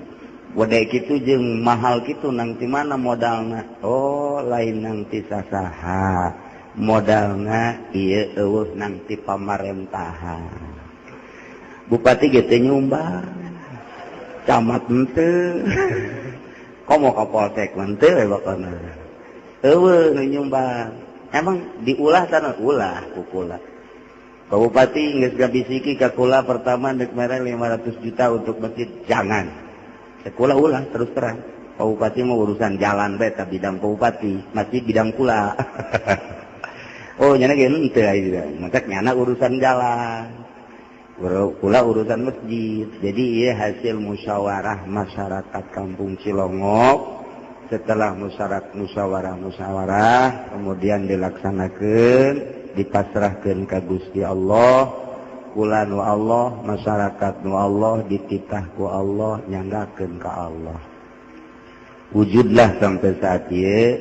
gede kitu jeung mahal kitu nang ti mana modalna? Oh, lain nang ti sasaha. Modalna ieu euweuh nang ti pamarentahan. Bupati ge teu nyumbang. Camat henteu. Komo Kapolsek mah henteu we pokona. Euweuh nu nyumbang. Emang diulah tanah ulah ku kula. Pak Bupati geus gabisiki ka kula pertama deuk mere 500 juta untuk masjid, jangan. Sekolah ulah terus terang. Pak Bupati mau urusan jalan bae eta bidang Pak Bupati, masjid bidang kula. Oh, nyana ge henteu aya matak nyana urusan jalan. Kula urusan masjid. Jadi ieu hasil musyawarah masyarakat Kampung Cilongok. Setelah musyawarah musyawarah kemudian dilaksanakan, dipasrahkan ke Gusti Allah. Kula nu Allah, masyarakat nu Allah, dititah ku Allah, nyanggakeun ka Allah, wujudlah sampai saat ini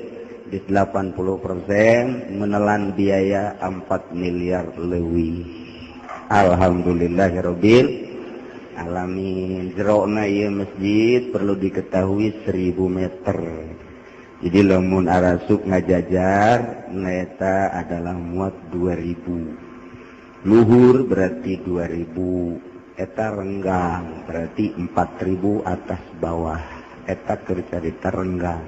di 80%, menelan biaya 4 miliar lebih. Alhamdulillahirabbil alamin. Jerona ieu masjid perlu diketahui 1000 meter. Jadi lamun arasuk ngajajar neta adalah muat 2000, luhur berarti 2000, eta renggang berarti 4000 atas bawah. Eta keur carita renggang.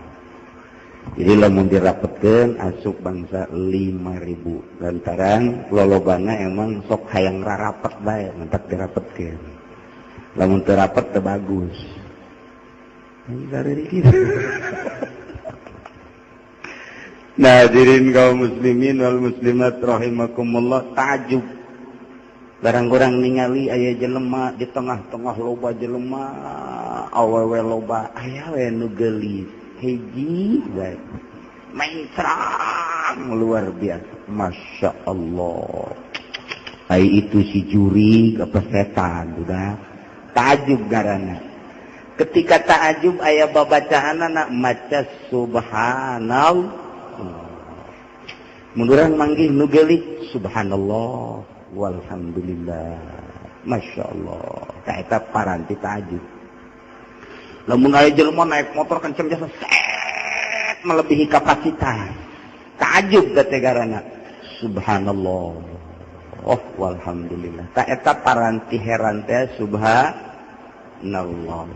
Jadi lamun dirapetkeun asup bangsa 5000, lantaran lolobana emang sok hayang rarapet bae, mentak dirapetkeun. Lamun teu rapet teu bagus. Dari gitu. Nah, hadirin kaum muslimin wal muslimat rahimakumullah, ta'ajub. Barang kurang ningali aya jelema di tengah-tengah loba jelema, awewe loba, aya we nu geulis hiji bae. Mencrang luar biasa. Masya Allah. Ai itu si juri apa setan udah. Ta'ajub garana. Ketika ta'ajub aya babacaanana maca subhanallah. Mun urang manggih nu geulis, subhanallah walhamdulillah, masya Allah. Tah, eta paranti ta'ajub. Lamun aya jelema naik motor kenceng jasa set melebihi kapasitas, ta'ajub teh garana, subhanallah, oh walhamdulillah. Tah, eta paranti heran teh, subhanallah.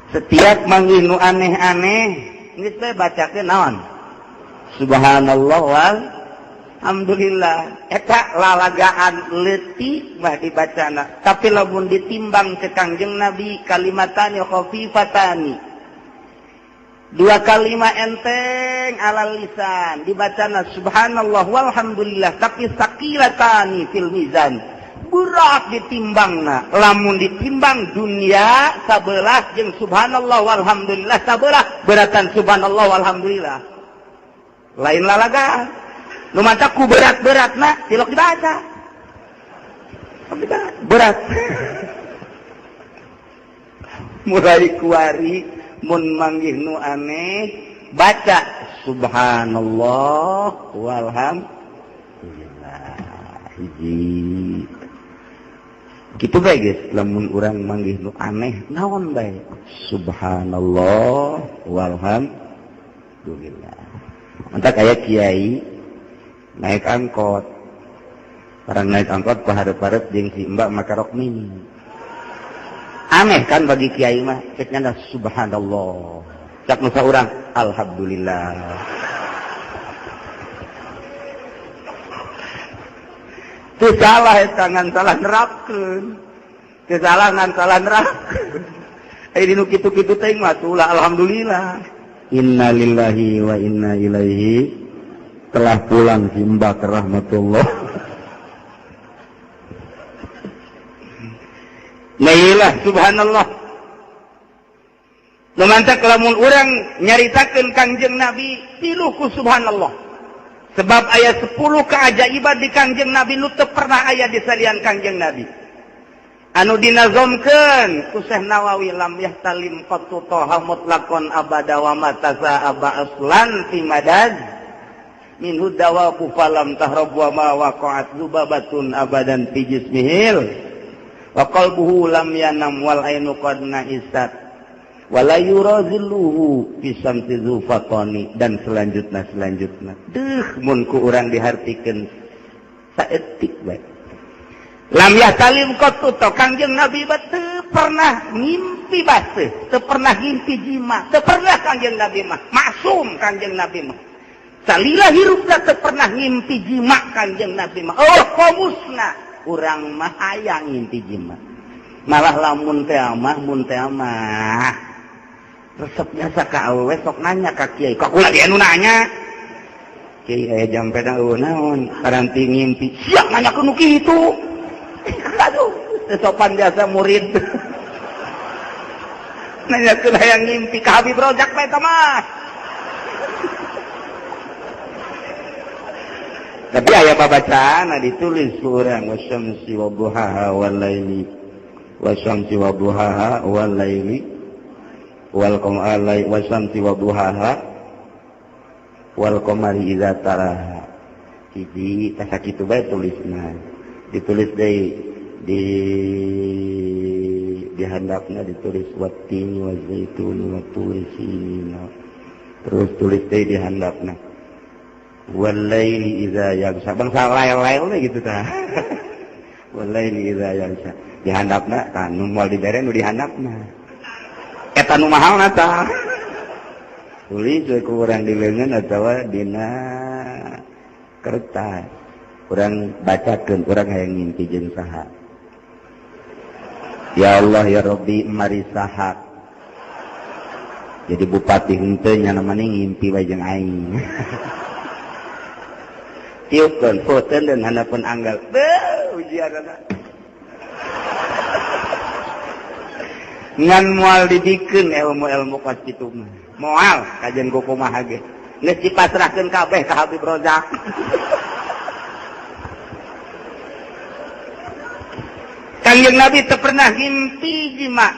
Setiap manggih nu aneh-aneh geus bae bacakeun naon? Subhanallah wal alhamdulillah. Eta lalagaan leutik mah dibacana, tapi lamun ditimbang ke Kangjeng Nabi, kalimatani khafifatani, dua kalimat enteng alal lisan dibacana, subhanallah walhamdulillah, tapi saqilatani fil mizan, berat ditimbangna. Lamun ditimbang dunia sabelah jeung subhanallah walhamdulillah sabelah, beratan subhanallah walhamdulillah. Lain lalagaan nu matak ku berat-beratna tilok dibaca berat. Mulai kuari mun manggih nu aneh baca subhanallah walhamdulillah. Hiji gitu bae, guys. Lamun urang manggih nu aneh naon bae, subhanallah walhamdulillah. Mantap kayak kiai naik angkot, orang naik angkot paharep-parep jeung si mbak make rok mini. Aneh kan bagi kiai mah. Cek nyanda subhanallah, cek nu saurang alhamdulillah. Teu salah eta, ngan salah nerapkeun. Teu salah, ngan salah nerapkeun. Aya dinu kitu-kitu teh mah tulah alhamdulillah. Innalillahi wa inna ilaihi, telah pulang si Mbak rahmatullah. Nah, subhanallah. Nu mantak lamun urang nyaritakeun Kangjeng Nabi piluh ku subhanallah. Sebab ayat 10 keajaiban di Kangjeng Nabi nu teu pernah aya di salian Kangjeng Nabi. Anu dinazomkeun ku Syekh Nawawi, lam yahtalim qattu toha mutlaqon abada wa matasa aba aslan fi madad minhu dawabu falam tahrab wa ma waqa'at zubabatun abadan fi jismihil wa qalbuhu lam yanam wal ainu qad na'isat wala yurazilluhu fi samsi zufatani, dan selanjutnya selanjutnya. Deuh, mun ku urang dihartikeun saeutik bae. Lam yahtalim qattu to, Kangjeng Nabi teu pernah ngimpi baseuh, teu pernah ngimpi jima, teu pernah. Kangjeng Nabi mah maksum. Kangjeng Nabi mah salila hirupna teu pernah ngimpi jima. Kangjeng Nabi mah oh komusna. Urang mah hayang ngimpi jima. Malah lamun teh mah, mun teh mah resep biasa ka awewe sok nanya ka kiai. Kok kula anu nanya, kiai aya jampena eueuh naon paranti ngimpi siap nanya ku nu kitu. Aduh, sopan biasa murid nanya ke hayang ngimpi ka Habib Rozak bae eta mah. Tapi aya babacaan ditulis urang, wasyamsi wa duhaha wal laili, wasyamsi wa duhaha wal laili wal qamari, wasyamsi wa duhaha wal qamari idza taraha. Hiji tah sakitu bae tulisna. Ditulis deui di handapna, ditulis wattini wa zaituni wa turi sinina. Terus tulis deui di handapna wal laili idza yaghsha, bangsa lail-lail gitu tah. Wal laili idza yaghsha di handapna tah, nu moal dibere nu di handapna eta nu mahalna tah. Tulis we ku urang di leungeun atawa dina kertas. Urang bacakeun, urang hayang ngimpi jeung saha. Ya Allah ya Rabbi, mari saha jadi bupati henteu nya namanya ngimpi wae jeung aing. Tiupkeun foten dan handapeun anggal. Beuh, ujianana ngan moal dibikeun ilmu-ilmu kos kitu mah. Moal kajian ku kumaha ge geus dipasrahkeun kabeh ka Habib Rozak. Kangjeng Nabi teu pernah ngimpi jima.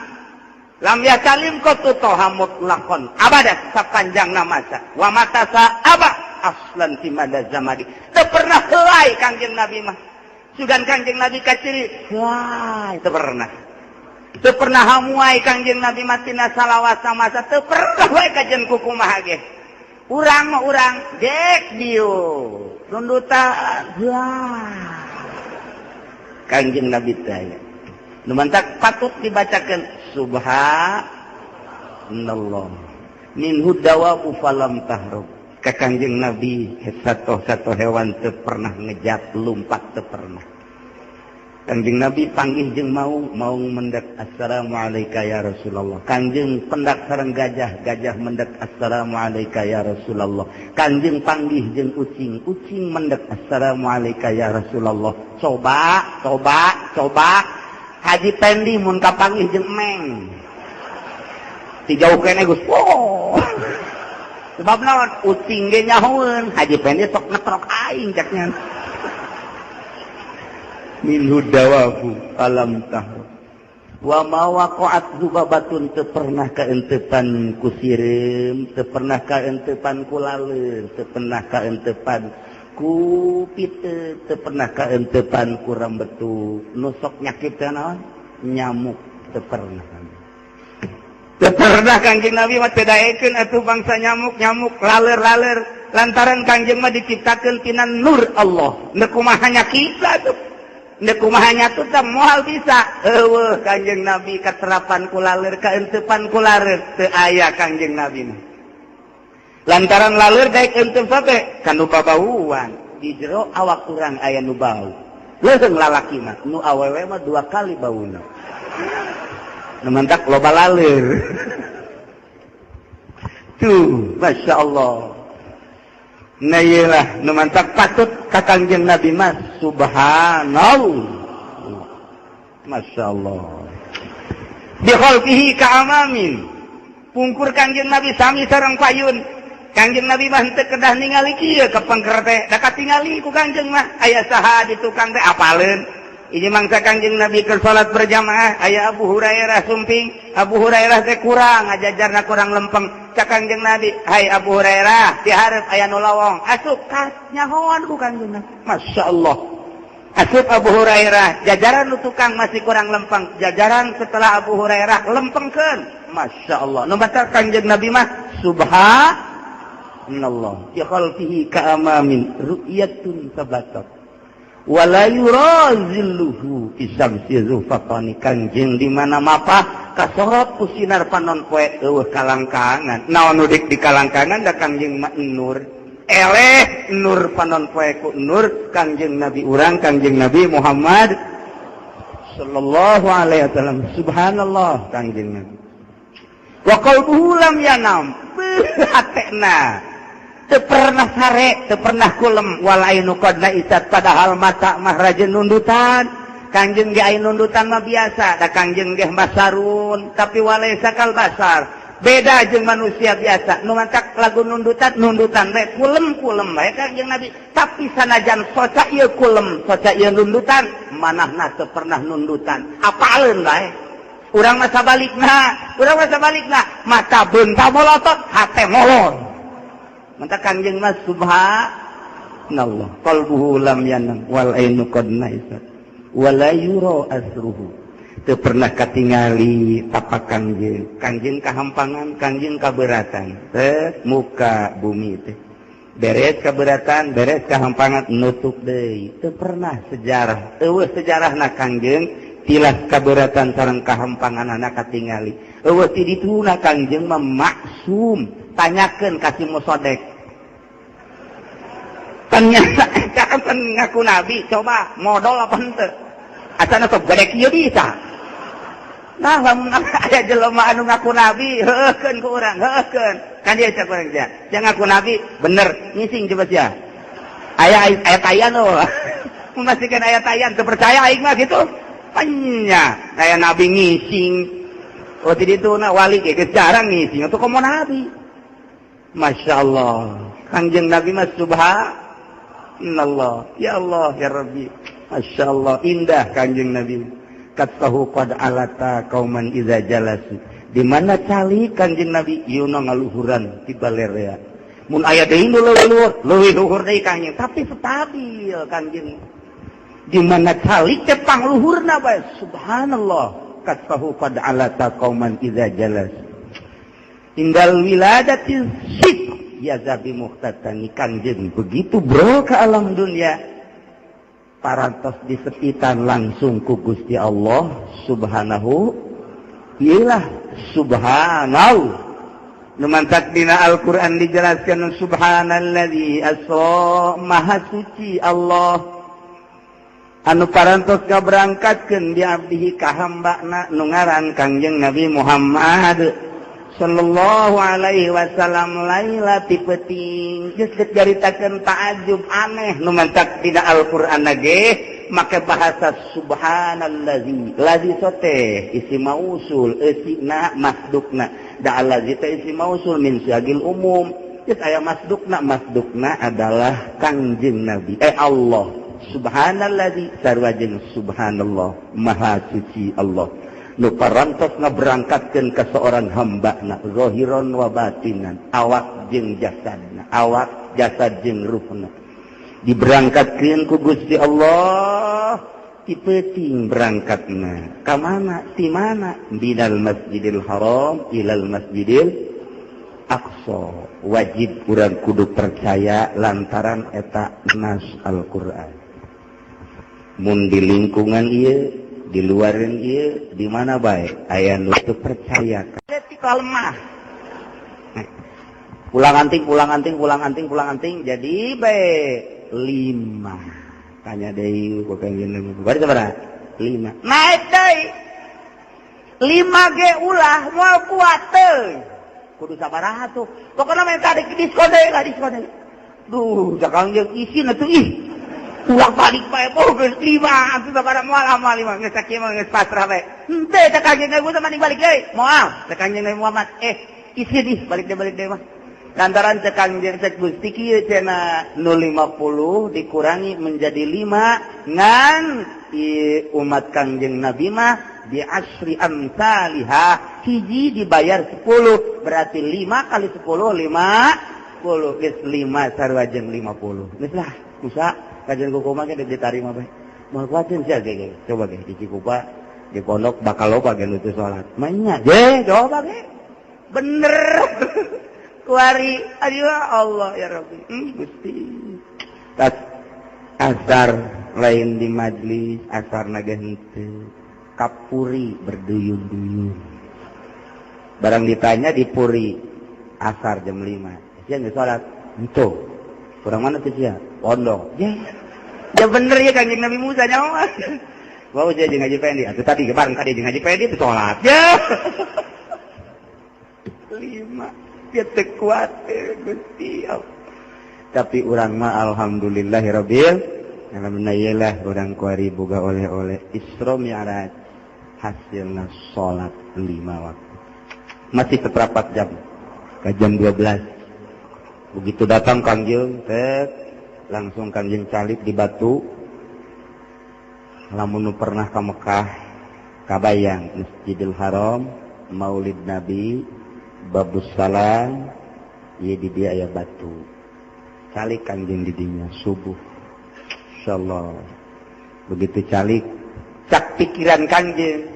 Lam yahtalim qattu toha mutlaqon abada sapanjang masa wa matasa aba aslan fi mada zamani. Teu pernah helai Kangjeng Nabi mah. Sugan Kangjeng Nabi kaciri, wah, teu pernah. Teu pernah hamuai Kangjeng Nabi mah tina salawasa masa teu pernah wae kajen kukumaha ge. Urang mah urang dek dieu nundutan, wah. Kangjeng Nabi teh aya. Nu mantak patut dibacakeun subhanallah. Minhu dawabu falam tahrub. Ka Kangjeng Nabi satu-satu hewan teu pernah ngejat lumpat teu pernah. Kangjeng Nabi panggih jeung maung, maung mendak assalamualaikum ya Rasulullah. Kangjeng pendak sareng gajah, gajah mendak assalamualaikum ya Rasulullah. Kangjeng panggih jeung ucing, ucing mendak assalamualaikum ya Rasulullah. Coba, coba, coba Haji Pendi mun kapanggih jeung emeng. Ti jauh keneh geus. Oh. Sebab naon? Ucing ge nyahoeun, Haji Pendi sok ngetrok aing caknya. Minhu dawabu alam tahru wa ma waqa'at zubabatun teu pernah kaentepan ku sireum, teu pernah kaentepan ku laleur, teu pernah kaentepan ku pite, teu pernah kaentepan ku rambetu. Nu sok nyakit teh naon? Nyamuk teu pernah. Teu pernah Kangjeng Nabi mah teu daekeun atuh bangsa nyamuk-nyamuk, laleur-laleur, lantaran Kangjeng mah diciptakeun tina nur Allah. Nu kumaha nyakitna atuh? Kumaha nyatu teh moal bisa. Eueuh Kangjeng Nabi katerapan ku laleur, kaentepan ku laleur teu aya Kangjeng Nabi mah. Lantaran laleur daek entep bae kanu babauan di jero awak urang aya nu bau. Leuheung lalaki mah, nu awewe mah dua kali bauna. Nu mantak loba laleur. Tuh, Masya Allah. Nah iyalah, nu mantak patut ka Kangjeng Nabi mah subhanallah. Masya Allah. Bi khalfihi ka amamin. Pungkur Kangjeng Nabi sami sareng payun. Kangjeng Nabi mah henteu kedah ningali kieu ka pengker teh, da katingali ku Kangjeng mah aya saha di tukang teh apaleun. Ini mangsa Kangjeng Nabi keur salat berjamaah aya Abu Hurairah sumping. Abu Hurairah teh kurang ngajajarna kurang lempeng. Cak Kangjeng Nabi, "Hai Abu Hurairah, di hareup aya nu lowong." Asup nyahoan ku Kangjeng Nabi. Masya Allah. Asup Abu Hurairah, jajaran nu tukang masih kurang lempeng. Jajaran setelah Abu Hurairah lempengkeun. Masya Allah. Nu baca Kangjeng Nabi mah subhanallah. Bi khalfihi ka amamin ru'yatun sabatat. Wala yura zilluhu isamsi zufatani. Kangjeng di mana mapah kasorot ku sinar panon poe eueuh kalangkangan. Naon nu dik di kalangkangan da Kangjeng mah nur. Eleh nur panon poe ku nur Kangjeng Nabi urang Kangjeng Nabi Muhammad sallallahu alaihi wasallam. Subhanallah Kangjeng Nabi. Wa qalbuhu lam yanam. Hatena teu pernah sare, teu pernah kulem, wal ainu qad naisat, padahal mata mah rajin nundutan. Kangjeng ge aya nundutan mah biasa, da Kangjeng ge basarun, tapi walaisa kal basar. Beda jeung manusia biasa. Nu mantak lagu nundutan, nundutan bae kulem-kulem bae Kangjeng Nabi. Tapi sanajan soca ieu kulem, soca ieu nundutan, manahna teu pernah nundutan. Apaleun bae. Urang mah sabalikna, urang mah sabalikna, mata beunta molotot, hate molor. Maka Kangjeng mah subhanallah, qalbuhu lam yanam wal ainu qad naisat wala yura asruhu. Teu pernah katingali tapak Kangjeng. Kangjeng kahampangan, Kangjeng kaberatan teh muka bumi teh. Beres keberatan, beres kahampangan, nutup deui. Teu pernah sejarah, eueuh sejarahna Kangjeng tilas keberatan sareng kahampangan katingali. Eueuh ti dituna Kangjeng mah maksum. Tanyakeun ka si Musodek. Ternyata kan ngaku nabi, coba modal apa henteu? Asana sok gede kieu bisa. Nah, lamun aya jelema anu ngaku nabi, heueuhkeun ku urang, heueuhkeun. Kan dia cak urang sia. Dia ngaku nabi, bener, ngising coba sia. Aya aya tayan oh. Memastikan aya tayan, teu percaya aing mah gitu. Panya, aya nabi ngising. Oh, tidak itu na wali ge geus jarang ngising, atuh komo nabi. Masya Allah. Kangjeng Nabi mah subhanallah. Ya Allah, ya Rabbi. Masya Allah, indah Kangjeng Nabi. Katahu qad alata kauman iza jalasu. Di mana cali Kangjeng Nabi yuna ngaluhuran ti balerea. Mun aya deui nu leuwih luhur, leuwih luhur deui Kangjeng, tapi stabil Kangjeng. Di mana calik teh pangluhurna bae, subhanallah, katfahu qad alata qauman idza jalas. Tinggal wiladati sit ya zabi muhtatani. Kangjeng begitu bro ke alam dunia, parantos disepitan langsung ku Gusti Allah subhanahu, iyalah subhanahu. Nu mantak dina Al-Qur'an dijelaskan subhanalladzi asra, maha suci Allah anu parantos ngaberangkatkeun bi abdihi ka hambana nu ngaran Kangjeng Nabi Muhammad sallallahu alaihi wasallam laila ti peuting. Geus dicaritakeun ta'ajub aneh, nu mantak dina Al-Qur'an ge make bahasa subhanallazi. Lazi sote isi mausul, eusina masdukna da allazi teh isi mausul min siagil umum. Geus aya masdukna, masdukna adalah Kangjeng Nabi, Allah. Subhanallazi sarua jeung subhanallah, maha suci Allah nu parantos ngaberangkatkeun ka seorang hamba na zahiron wa batinan, awak jeung jasadna, awak jasad jeung ruhna diberangkatkeun ku Gusti Allah ti peuting. Berangkatna ka mana, ti mana? Minal Masjidil Haram ilal Masjidil Aqsa. Wajib urang kudu percaya lantaran eta nas Al-Qur'an. Mun di lingkungan ieu, di luaran ieu, di mana bae aya nu teu percaya lemah, pulang anting, pulang anting, pulang anting, pulang anting, jadi bae lima. Tanya deui ku Kangjeng, bari sabaraha? Lima. Naik deui lima ge ulah, moal kuat teu. Kudu sabaraha tuh? Pokoknya minta di diskon deui lah, diskon deui. Duh, Kangjeng isin atuh, ih, ulah balik bae. Oh, geus lima atuh sabaraha? Moal, moal lima, geus sakieu mah geus pasrah bae. Henteu, cek Kangjeng Nabi Musa, mending balik deui. Moal, cek Kangjeng Nabi Muhammad, isin ih, balik deui, balik deui mah. Lantaran cek Kangjeng, cek Gusti kieu cenah, nu 50 dikurangi menjadi 5, ngan i umat Kangjeng Nabi mah bi asyri amsalihah, hiji dibayar 10, berarti 5 kali 10 50. Geus 5 sarua jeung 50. Geus lah, Musa kajian kumaha ge diterima bae, moal kuatin sia ge. Coba ge di Cikupa, di pondok bakal loba ge nu teu salat mah ge, coba ge bener kuari. Aduh Allah ya Rabbi, Gusti. Tas asar lain di majlis, asar naga henteu, kapuri berduyun-duyun. Barang ditanya di puri asar jam 5, sia geus salat henteu? Kurang mana tuh sia? Pondok ya. Ya bener ya, Kanjeng Nabi Musa nyawa. Wow, dia jeung Haji Pendi. Atuh tadi bareng tadi jeung Haji Pendi itu salat. Ya. Lima. Dia teu kuat, Gusti. Tapi urang mah alhamdulillahirabbil alamin lah, urang kuari boga oleh-oleh Isra Mi'raj, hasilna salat lima waktu. Masih seperempat jam ke jam 12. Begitu datang Kangjeng, tet, langsung Kangjeng calik di batu. Lamun nu pernah ke Mekah kabayang Masjidil Haram, Maulid Nabi, Babus Salam, ieu di dia aya batu. Calik Kangjeng di dinya subuh. Insyaallah. Begitu calik, cak pikiran Kangjeng,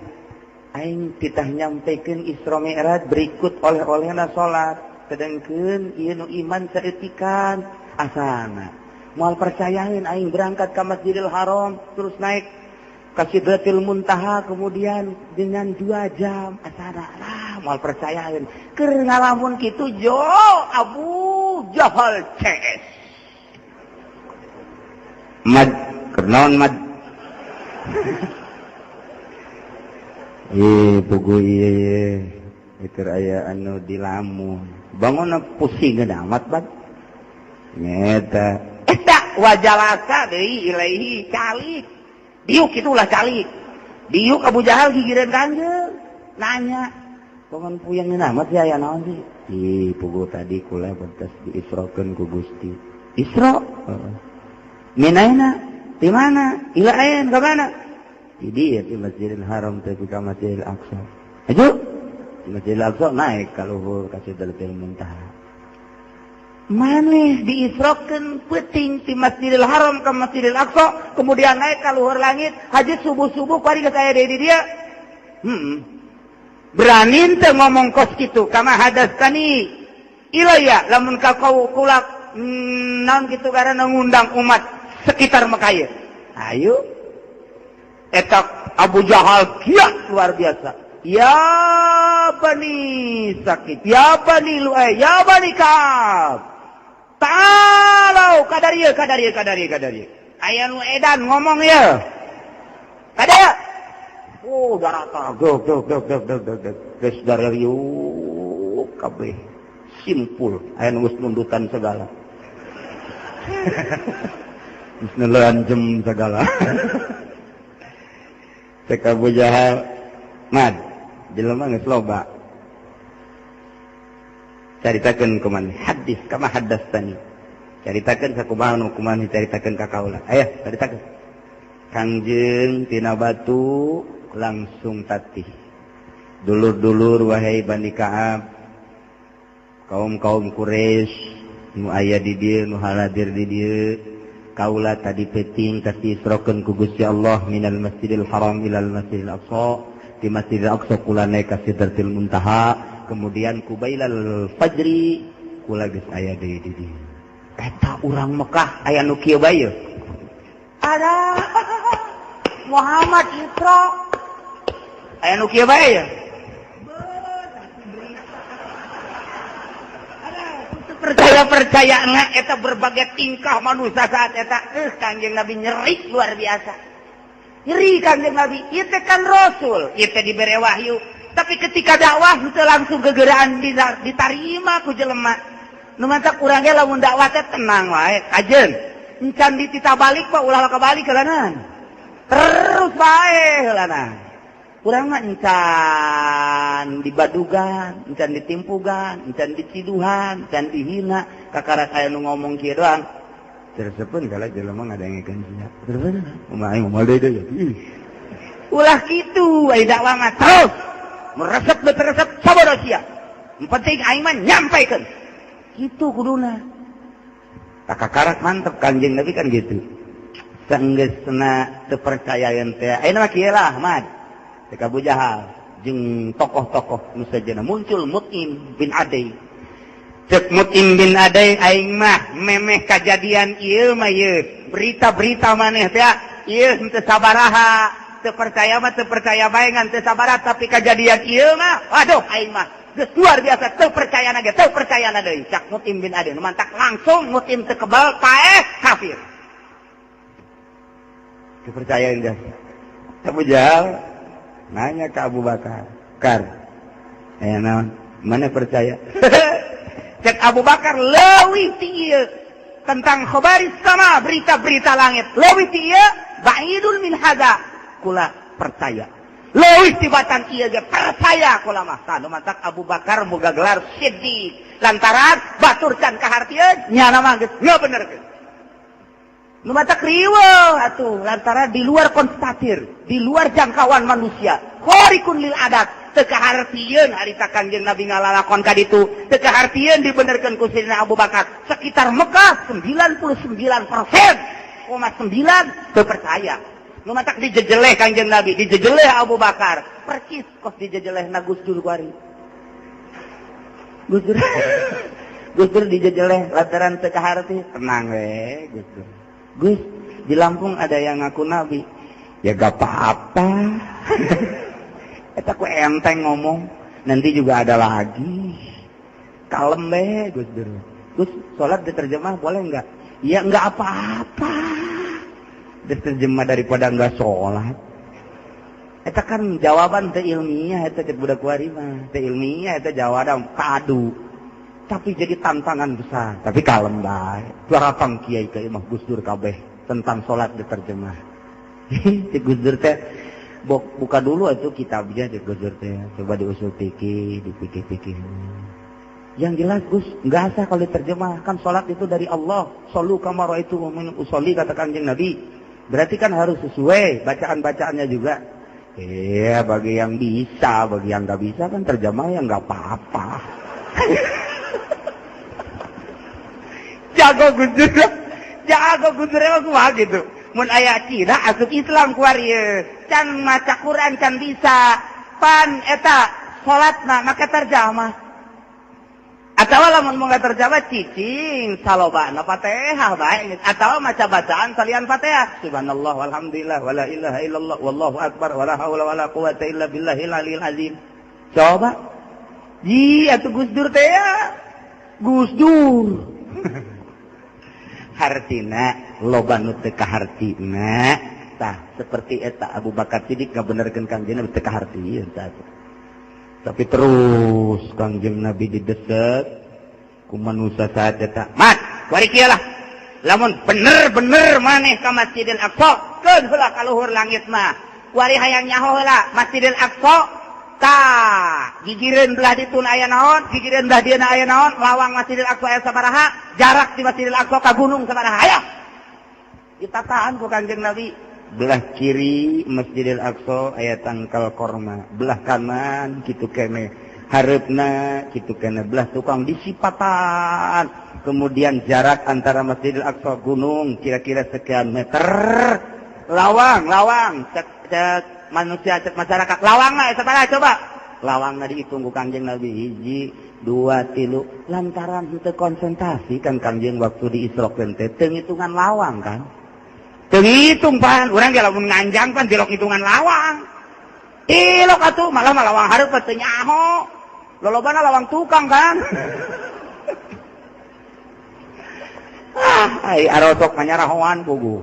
aing titah nyampekeun Isra Mi'raj berikut oleh-olehna salat. Sedangkeun ieu nu iman saeutikan, asana moal percayain aing berangkat ke Masjidil Haram terus naik ke Sidratil Muntaha kemudian dengan 2 jam, asana lah moal percayain. Keur ngalamun kitu, jo Abu Jahal CS mad kernaon mad. Ih, pugu ieu ieu aya anu dilamun bangun pusing amat bad nyeta eta wajalasa deui ilaihi, calik diuk itulah, calik diuk Abu Jahal gigireun Kangjeng, nanya, "Bangun puyeng amat ya, aya naon sih?" "Ih, pugu tadi kula bentas diisrokeun ku Gusti." "Isra? Heeh. Minaina? Di mana? Ila ain, ka mana?" "Di dieu, di Masjidil Haram teh ka Masjidil Aqsa." "Aju." Di Masjidil Aqsa naik ka luhur ka Sidratil Muntaha. Maneh diisrokeun peuting ti Masjidil Haram ke Masjidil Aqsa, kemudian naik ka luhur langit, haji subuh-subuh kuari geus aya deui di dieu. Berani teu ngomong kos kitu kama hadastani ilayya, lamun ka kau kula naon kitu karena ngundang umat sekitar Mekah ieu. Ayo. Eta Abu Jahal kiat luar biasa. Ya Bani Sakit, ya Bani Lu'ay, ya Bani Ka'ab. Ta'alau kadarieu kadarieu kadarieu kadarieu. Aya nu edan ngomong ya. Kada. Oh, darata gog gog gog gog gog gog. Geus darariuk kabeh. Simpul aya nu geus nundutan segala. Geus neuleun jem segala. Cek Abu Jahal, "Mad, jelema geus loba. Caritakeun kumaha hadis kama hadastani. Caritakeun sakumaha nu kumaha caritakeun ka kaula. Aya, caritakeun." Kangjeng tina batu langsung tatih. Dulur-dulur wahai Bani Ka'ab, kaum-kaum Quraisy nu aya di dieu, nu haladir di dieu, kaula tadi peuting kasih isrokeun ku Gusti Allah minal Masjidil Haram ilal Masjidil Aqsa, di Masjidil Aqsa kula naik ka Sidratil Muntaha, kemudian kubailal fajri kula geus aya deui di dieu. Eta urang Mekah aya nu kieu bae. Ada Muhammad Isra aya nu kieu bae ya. Percaya-percaya enggak eta berbagai tingkah manusia saat eta Kangjeng Nabi nyeri luar biasa. Nyeri Kangjeng Nabi, ieu teh kan rasul, ieu teh dibere wahyu. Tapi ketika dakwah teu langsung gegeraan ditarima ku jelema. Nu matak urang ge lamun dakwah teh tenang wae, kajeun. Encan ditita balik pak ulah kabalik heulana. Terus bae heulana. Urang mah encan dibadugan, encan ditimpugan, encan diciduhan, encan dihina, kakarak aya nu ngomong kieu doang. Tersepun kala jelema ngadengekeun sia. Tersepun kumaha aing moal deui deui. Ulah kitu ai dakwah mah terus. Meresep beresep sabodo sia. Penting aing mah nyampaikeun. Kitu kuduna. Kakarak mantep Kangjeng Nabi kan gitu. Sanggeusna teu percayaan teh. Ayeuna mah kieu lah, Ahmad. Cek Abu Jahal jeung tokoh-tokoh nu sejenna muncul Mut'im bin Adai. Cek Mut'im bin Adai, aing mah memeh kajadian ieu mah ieu berita-berita maneh teh ieu henteu sabaraha, teu percaya mah teu percaya bae ngan teu sabaraha, tapi kajadian ieu mah waduh aing mah geus luar biasa teu percaya ge teu percaya deui. Cak Mut'im bin Adai mantak langsung Mut'im teu kebal paeh kafir. Teu percaya geus. Abu Jahal nanya ke Abu Bakar, "Kar, naon? Mana percaya?" Cek Abu Bakar leuwih ti ieu tentang khabaris sama berita-berita langit. Leuwih ti ieu ba'idun min hada kula percaya. Leuwih tibatan ieu ge percaya kula mah. Tah nu matak Abu Bakar boga gelar Siddiq. Lantaran batur can kahartieun nyana mah geus ngabenerkeun. Nu matak riweuh atuh lantaran di luar konstatir, di luar jangkauan manusia. Khariqun lil adat, teu kahartieun harita Kangjeng Nabi ngalalakon ka ditu, teu kahartieun dibenerkeun ku Sayyidina Abu Bakar. Sekitar Mekah 99,9% teu percaya. Nu matak dijejeleh Kangjeng Nabi, dijejeleh Abu Bakar. Percis kos dijejeleh na Gus Dur kuari. Gus Dur. Gus Dur dijejeleh lantaran teu kaharti, tenang we Gus Dur. Gus, di Lampung ada yang ngaku nabi. Ya gak apa-apa. Eta ku enteng ngomong. Nanti juga ada lagi. Kalem be, Gus Dur. Gus, sholat diterjemah boleh enggak? Ya enggak apa-apa. Diterjemah daripada enggak sholat. Eta kan jawaban teu ilmiah eta cek budak kuari mah. Teu ilmiah eta jawaban kadu. Tapi jadi tantangan besar. Tapi kalem bae. Darapang kiai ka imah Gus Dur kabeh tentang sholat diterjemah. Cek Gus Dur teh buka dulu itu kitabnya cek Gus Dur teh. Coba diusul pikir, dipikir-pikir. Yang jelas Gus, nggak sah kalau diterjemah. Kan sholat itu dari Allah. Shollu kama ra'aitumuni usolli kata Kanjeng Nabi. Berarti kan harus sesuai bacaan-bacaannya juga. Iya, bagi yang bisa, bagi yang nggak bisa kan terjemah ya nggak apa-apa. Jago Gus Dur. Jago Gus Dur emang kumaha gitu. Mun aya Cina asup Islam kuari ieu. Can maca Quran can bisa. Pan eta salatna make terjemah. Atawa lamun mau terjemah cicing salobana Fatihah bae atawa maca bacaan salian Fatihah. Subhanallah walhamdulillah wala ilaha illallah wallahu akbar wala haula wala quwata illa billahil aliyil azim. Coba. Ji atuh Gus Dur teh ya. Gus Dur. Hartina loba nu teu kahartina. Tah seperti eta Abu Bakar Siddiq ngabenerkeun Kangjeng Nabi teu kaharti tah. Tapi terus Kangjeng Nabi didesek ku manusia saat eta. Mat, kuari kieu lah. Lamun bener-bener maneh ka Masjidil Aqsa, keun heula ka luhur langit mah. Kuari hayang nyaho heula Masjidil Aqsa. Tah, gigireun belah dituna aya naon, gigireun belah dieuna aya naon, lawang Masjidil Aqsa aya sabaraha, jarak di Masjidil Aqsa ka gunung sabaraha. Ayo. Ditataan ku Kangjeng Nabi. Belah kiri Masjidil Aqsa aya tangkal korma, belah kanan kitu keneh, hareupna kitu keneh, belah tukang disipatan. Kemudian jarak antara Masjidil Aqsa gunung kira-kira sekian meter. Lawang, lawang, cek, cek manusia, cek masyarakat. Lawang lah, sabaraha coba. Lawangna dihitung ku Kangjeng Nabi hiji, dua, tilu. Lantaran henteu konsentrasi kan Kangjeng waktu di Isra teh teu ngitungan lawang kan. Teu ngitung pan, urang ge lamun nganjang pan tilok hitungan lawang. Tilok atuh malah mah lawang hareup teu nyaho. Lolobana lawang tukang kan. Ah, ai arosok manyarahoan puguh.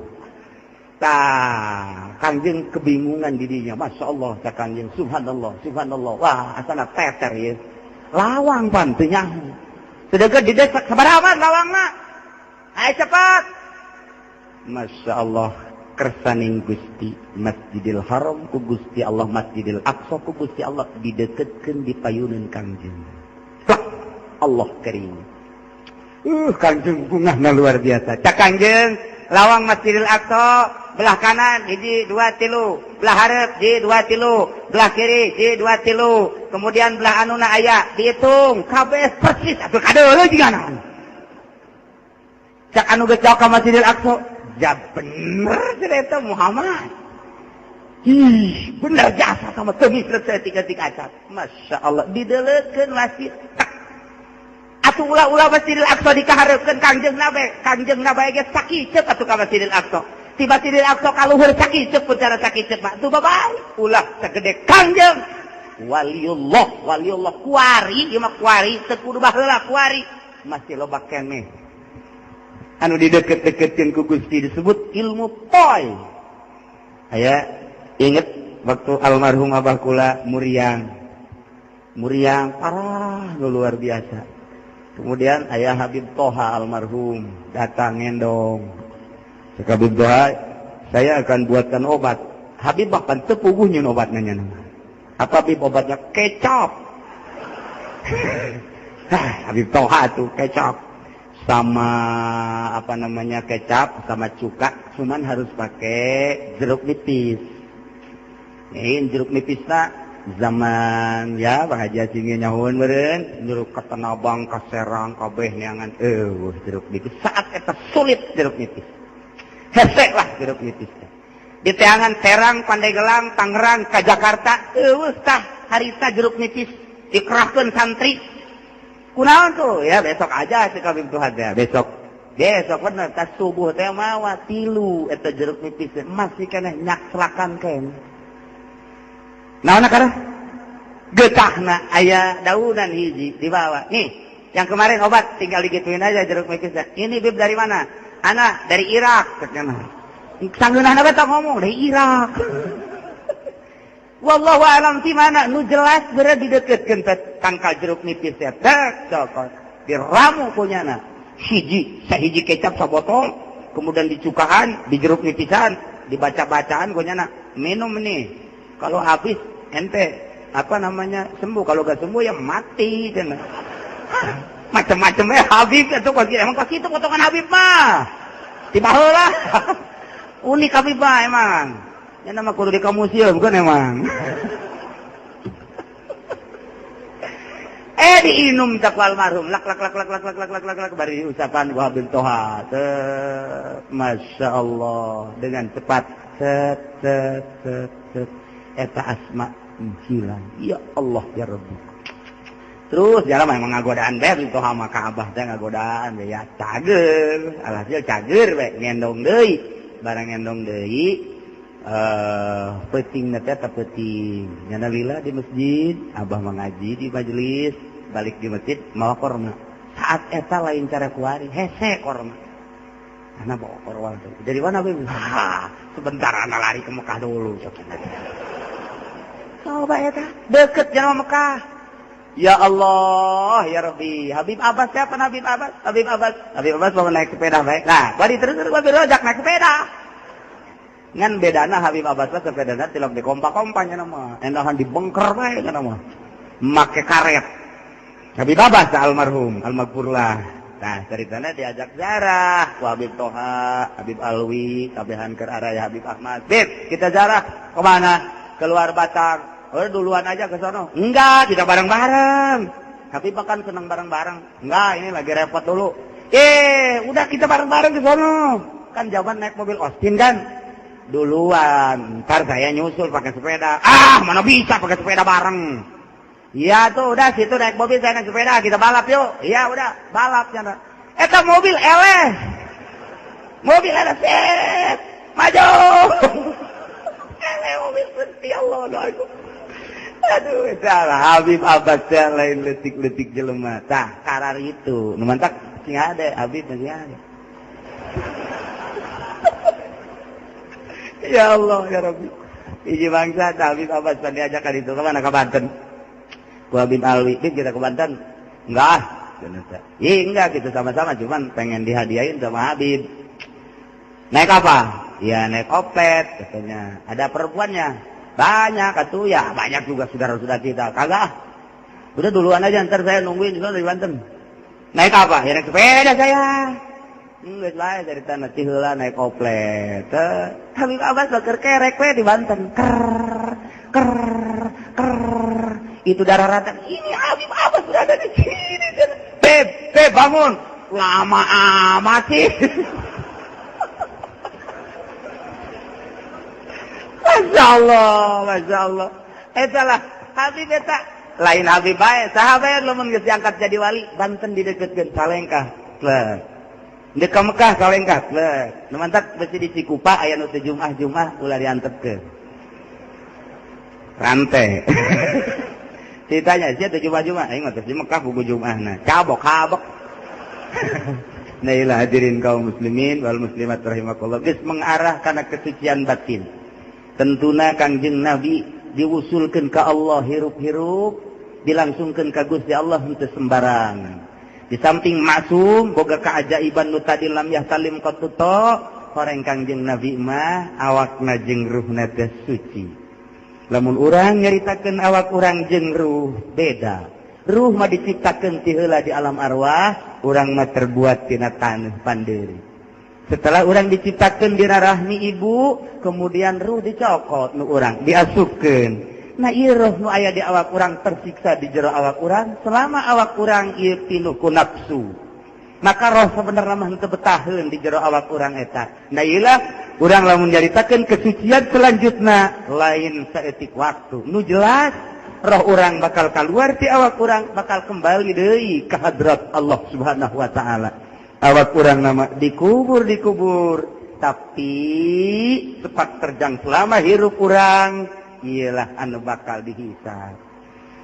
Tah, Kangjeng kebingungan didinya. Masya Allah, cak Kangjeng, subhanallah, subhanallah. Wah, asana teter ya. Lawang pan teu nyaho. Sedengkeun di desa sabaraha lawangna? Ayo cepat. Masya Allah, kersaning Gusti Masjidil Haram ku Gusti Allah, Masjidil Aqsa ku Gusti Allah dideketkeun di payuneun Kangjeng. Plak, Allah karim. Kangjeng bungahna luar biasa. Cak Kangjeng, lawang Masjidil Aqsa belah kanan hiji dua tilu, belah hareup hiji dua tilu, belah kiri hiji dua tilu, kemudian belah anuna aya dihitung kabeh persis atuh kadeuleu jigana. Cak anu geus jauh ka Masjidil Aqsa, ja bener cerita Muhammad. Ih, bener jasa sama teu misrek saeutik-eutik acan. Masya Allah, dideuleutkeun masjid. Atuh ulah-ulah Masjidil Aqsa dikahareupeun Kangjeng Nabi, Kangjeng Nabi ge sakiceup atuh ka Masjidil Aqsa. Ti Masjidil Aqsa ka luhur sakiceup cara sakiceup mah. Tuh babai, ulah sagede Kangjeng. Waliullah, waliullah kuari, ieu mah kuari teu kudu baheula kuari. Masih loba keneh. Anu dideket-deketkeun ku Gusti disebut ilmu poy. Aya inget waktu almarhum Abah kula muriang. Muriang parah luar biasa. Kemudian ayah Habib Toha almarhum datang ngendong. Cek Habib Toha, saya akan buatkan obat. Habib bahkan teu puguh nyeun obatna nya. Apa Habib obatnya? Kecap. Habib Toha tuh kecap. Sama apa namanya kecap sama cuka, cuman harus pakai jeruk nipis. Nih jeruk nipis tak zaman ya Bang Haji Acing nyahoan meureun jeruk ka Tanabang ka Serang kabeh neangan jeruk nipis saat eta sulit jeruk nipis. Hese lah jeruk nipis. Di teangan Serang, Pandeglang, Tangerang, ka Jakarta eueuh tah harita jeruk nipis dikerahkeun santri. Kunaon tuh ya besok aja si kami tuh ada besok besok bener tas subuh teh mawa tilu eta jeruk nipis masih keneh nyakslakan keneh naon karena getahna aya daunan hiji dibawa nih yang kemarin obat tinggal digituin aja jeruk nipis ini Bib dari mana anak dari Irak katanya sanggeunahna bae ngomong dari Irak. Wallahu alam di mana nu jelas bener dideketkeun tangkal jeruk nipis ya tek cokot diramu punyana hiji sahiji kecap sabotol kemudian dicukaan di jeruk nipisan dibaca-bacaan punyana minum nih kalau habis ente apa namanya sembuh kalau gak sembuh ya mati cenah. Macam-macam ya Habib itu kok emang kok itu potongan Habib mah tiba heula unik Habib mah emang. Ya nama kudu di museum kan emang. Diinum tak almarhum, lak lak lak lak lak lak lak lak lak lak, bari usapan ku Habib Toha. Set, Masya Allah, dengan cepat, set set set set, eta asma hilang. Ya Allah ya Rabbi. Terus jalan mah emang ngagodaan bae Habib Toha mah ka Abah teh, ngagodaan bae ya, cager, alhasil cager bae, ngendong deui, barang ngendong deui, peuting teh teh peuting nyana lila di masjid. Abah mengaji di majelis, balik di masjid mawa korma. Saat eta lain cara kuari, hese korma ana bawa korma dari mana, Beb? Ha, sebentar, ana lari ke Mekah dulu. Coba eta deket jalan Mekah. Ya Allah, ya Rabbi. Habib Abbas siapa? Habib Abbas? Habib Abbas. Habib Abbas mau naik sepeda baik. Nah, bari terus terus Habib rojak naik sepeda. Ngan bedana Habib Abbas mah sepedana tilok di kompa-kompanya nama. Endahan dibengker bae nama. Make karet. Habib Abbas almarhum, almaghfurlah. Nah, ceritanya diajak ziarah ku Habib Toha, Habib Alwi, kabehan ke arah Habib Ahmad. Bib, kita ziarah kemana? Keluar Batang. Oh, duluan aja ke sono. Enggak, tidak bareng-bareng. Habib kan senang bareng-bareng. Enggak, ini lagi repot dulu. Udah kita bareng-bareng ke sono. Kan jawaban naik mobil Austin kan? Duluan, ntar saya nyusul pakai sepeda. Ah, mana bisa pakai sepeda bareng. Iya tuh, udah situ naik mobil, saya naik sepeda, kita balap yuk. Iya udah, balap ya. Eta mobil eleh. Mobil ada set. Maju. Eleh mobil berhenti, Allah aku. Aduh, salah Habib Abbas teh lain letik-letik jelema. Tah, karar itu. Nu mantak sing ada Habib masih ada. Ya Allah ya Rabbi. Hiji bangsa tah Habib Abbas pan diajak ka ditu ka mana, ka Banten. Ku Habib Alwi, "Bib, kita ke Banten." "Enggak." Iya, enggak, kita sama-sama cuman pengen dihadiahin sama Habib. "Naik apa?" "Ya naik opet," katanya. "Ada perempuannya?" "Banyak atuh ya, banyak juga saudara-saudara kita." "Kagak. Udah duluan aja, ntar saya nungguin di sana di Banten." "Naik apa?" "Ya naik sepeda saya." Geus bae dari tanah ti heula naik oplet. Habib Abbas bakar kerek we di Banten. Ker ker ker. Itu darah rata. Ini Habib Abbas sudah ada di sini. "Beb, Beb, bangun." "Lama amat sih." Masya Allah, Masya Allah. Eta lah, Habib eta. Lain Habib bae, sahabat lamun geus diangkat jadi wali, Banten dideketkeun salengkah. Plek. Deuk ka Mekah salengkah, plek. Nu mantak besi di Cikupa aya nu teu Jumat-Jumat ulah diantepkeun. Rantai. Ditanya, "Sia teu Jumat-Jumat?" "Aing mah di Mekah buku Jumatna." Cabok kabok. Nah, ilah hadirin kaum muslimin wal muslimat rahimakumullah. Geus mengarah kana kesucian batin. Tentuna Kangjeng Nabi diusulkan ke Allah hirup-hirup, dilangsungkan ke Gusti Allah henteu sembarangan. Di samping maksum boga keajaiban nu tadi lam yahtalim qatuto, horeng Kangjeng Nabi mah awakna jeung ruhna teh suci. Lamun urang nyaritakeun awak urang jeung ruh beda. Ruh mah diciptakeun ti heula di alam arwah, urang mah terbuat tina taneuh pandeuri. Setelah orang diciptakan di rahmi ibu, kemudian ruh dicokot nu urang, diasupkeun. Nah, ieu roh nu aya di awak urang tersiksa di jero awak urang selama awak urang ieu pinuh ku nafsu. Maka roh sebenarnya mah henteu betaheun di jero awak urang eta. Nah, ieu lah urang lamun nyaritakeun kesucian selanjutna lain saeutik waktu. Nu jelas roh urang bakal keluar ti awak urang, bakal kembali deui ka hadrat Allah Subhanahu wa taala. Awak urang nama dikubur dikubur, tapi sepak terjang selama hirup urang ialah anu bakal dihisab.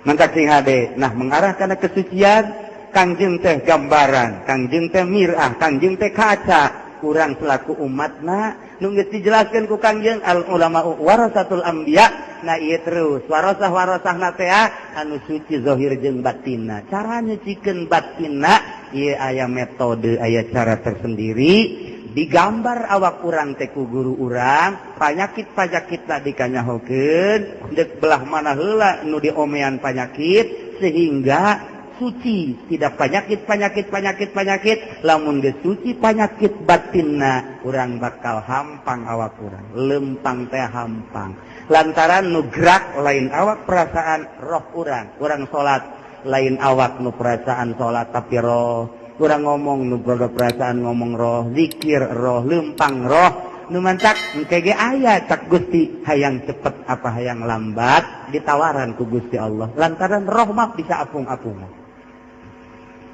Mantak sing hade. Nah, mengarah kana kesucian, Kangjeng teh gambaran, Kangjeng teh mirah, Kangjeng teh kaca. Urang selaku umatna nu geus dijelaskeun ku Kangjeng, al ulama warasatul anbiya. Nah, ieu terus warasah warasahna teh anu suci zahir jeung batinna. Cara nyucikeun batinna ieu aya metode, aya cara tersendiri. Digambar awak urang teh ku guru urang, panyakit-panyakitna dikanyahokeun, deuk belah mana heula nu diomean panyakit sehingga suci, tidak penyakit penyakit penyakit penyakit. Lamun geus suci penyakit batinna, urang bakal hampang, awak urang lempang teh hampang, lantaran nu gerak lain awak, perasaan, roh urang. Urang salat Lain awak nu perasaan salat, tapi roh. Urang ngomong nu boga perasaan ngomong roh, zikir roh, lempang roh. Nu mantak engke ge aya cak Gusti, hayang cepet apa hayang lambat ditawaran ku Gusti Allah, lantaran roh mah bisa apung-apungan.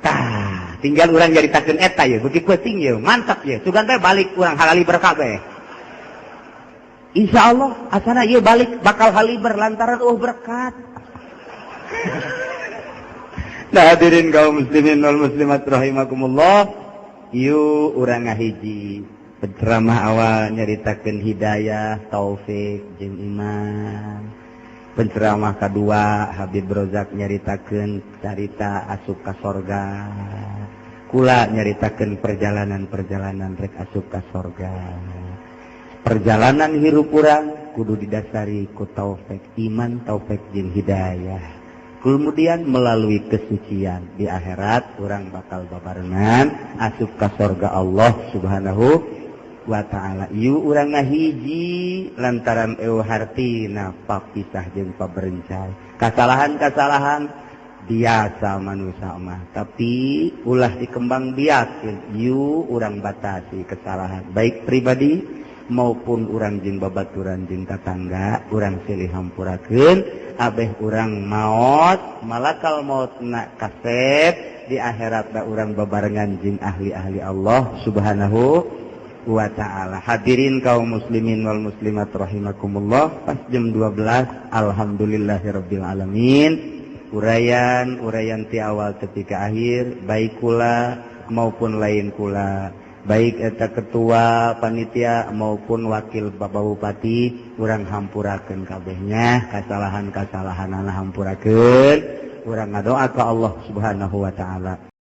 Tah, tinggal urang nyaritakeun eta ye, beuki penting ye, mantap ye. Sugan teh balik urang halaliber kabeh. Insya Allah asana ieu balik bakal haliber lantaran berkat. Nah, hadirin kaum muslimin wal muslimat rahimakumullah, yuk urang ngahiji. Penceramah awal nyaritakeun hidayah, taufik jeung iman. Penceramah kedua, Habib Rozak, nyaritakeun carita asup ka sorga. Kula nyaritakeun perjalanan-perjalanan rek asup ka sorga. Perjalanan hirup urang kudu didasari ku taufik iman, taufik jeung hidayah, kemudian melalui kesucian. Di akhirat urang bakal babarengan asup ka sorga Allah Subhanahu wa Ta'ala. Yuk urang ngahiji, lantaran euweuh hartina papisah jeung paberencai. Kesalahan-kesalahan biasa manusia mah, tapi ulah dikembang biakeun. Yuk urang batasi kesalahan, baik pribadi maupun urang jeung babaturan jeung tatangga. Urang silih hampurakeun, abeh urang maot malakal maut nak kasep di akhirat da urang babarengan jeung ahli-ahli Allah Subhanahu wa Ta'ala. Hadirin kaum muslimin wal muslimat rahimakumullah, pas jam 12, alhamdulillahirabbil alamin, uraian uraian ti awal tepi ka akhir, baik kula maupun lain kula, baik eta ketua panitia maupun wakil Bapak Bupati, urang hampurakeun kabehnya. Kesalahan-kesalahan hampurakeun. Urang ngadoa ka Allah Subhanahu wa Ta'ala.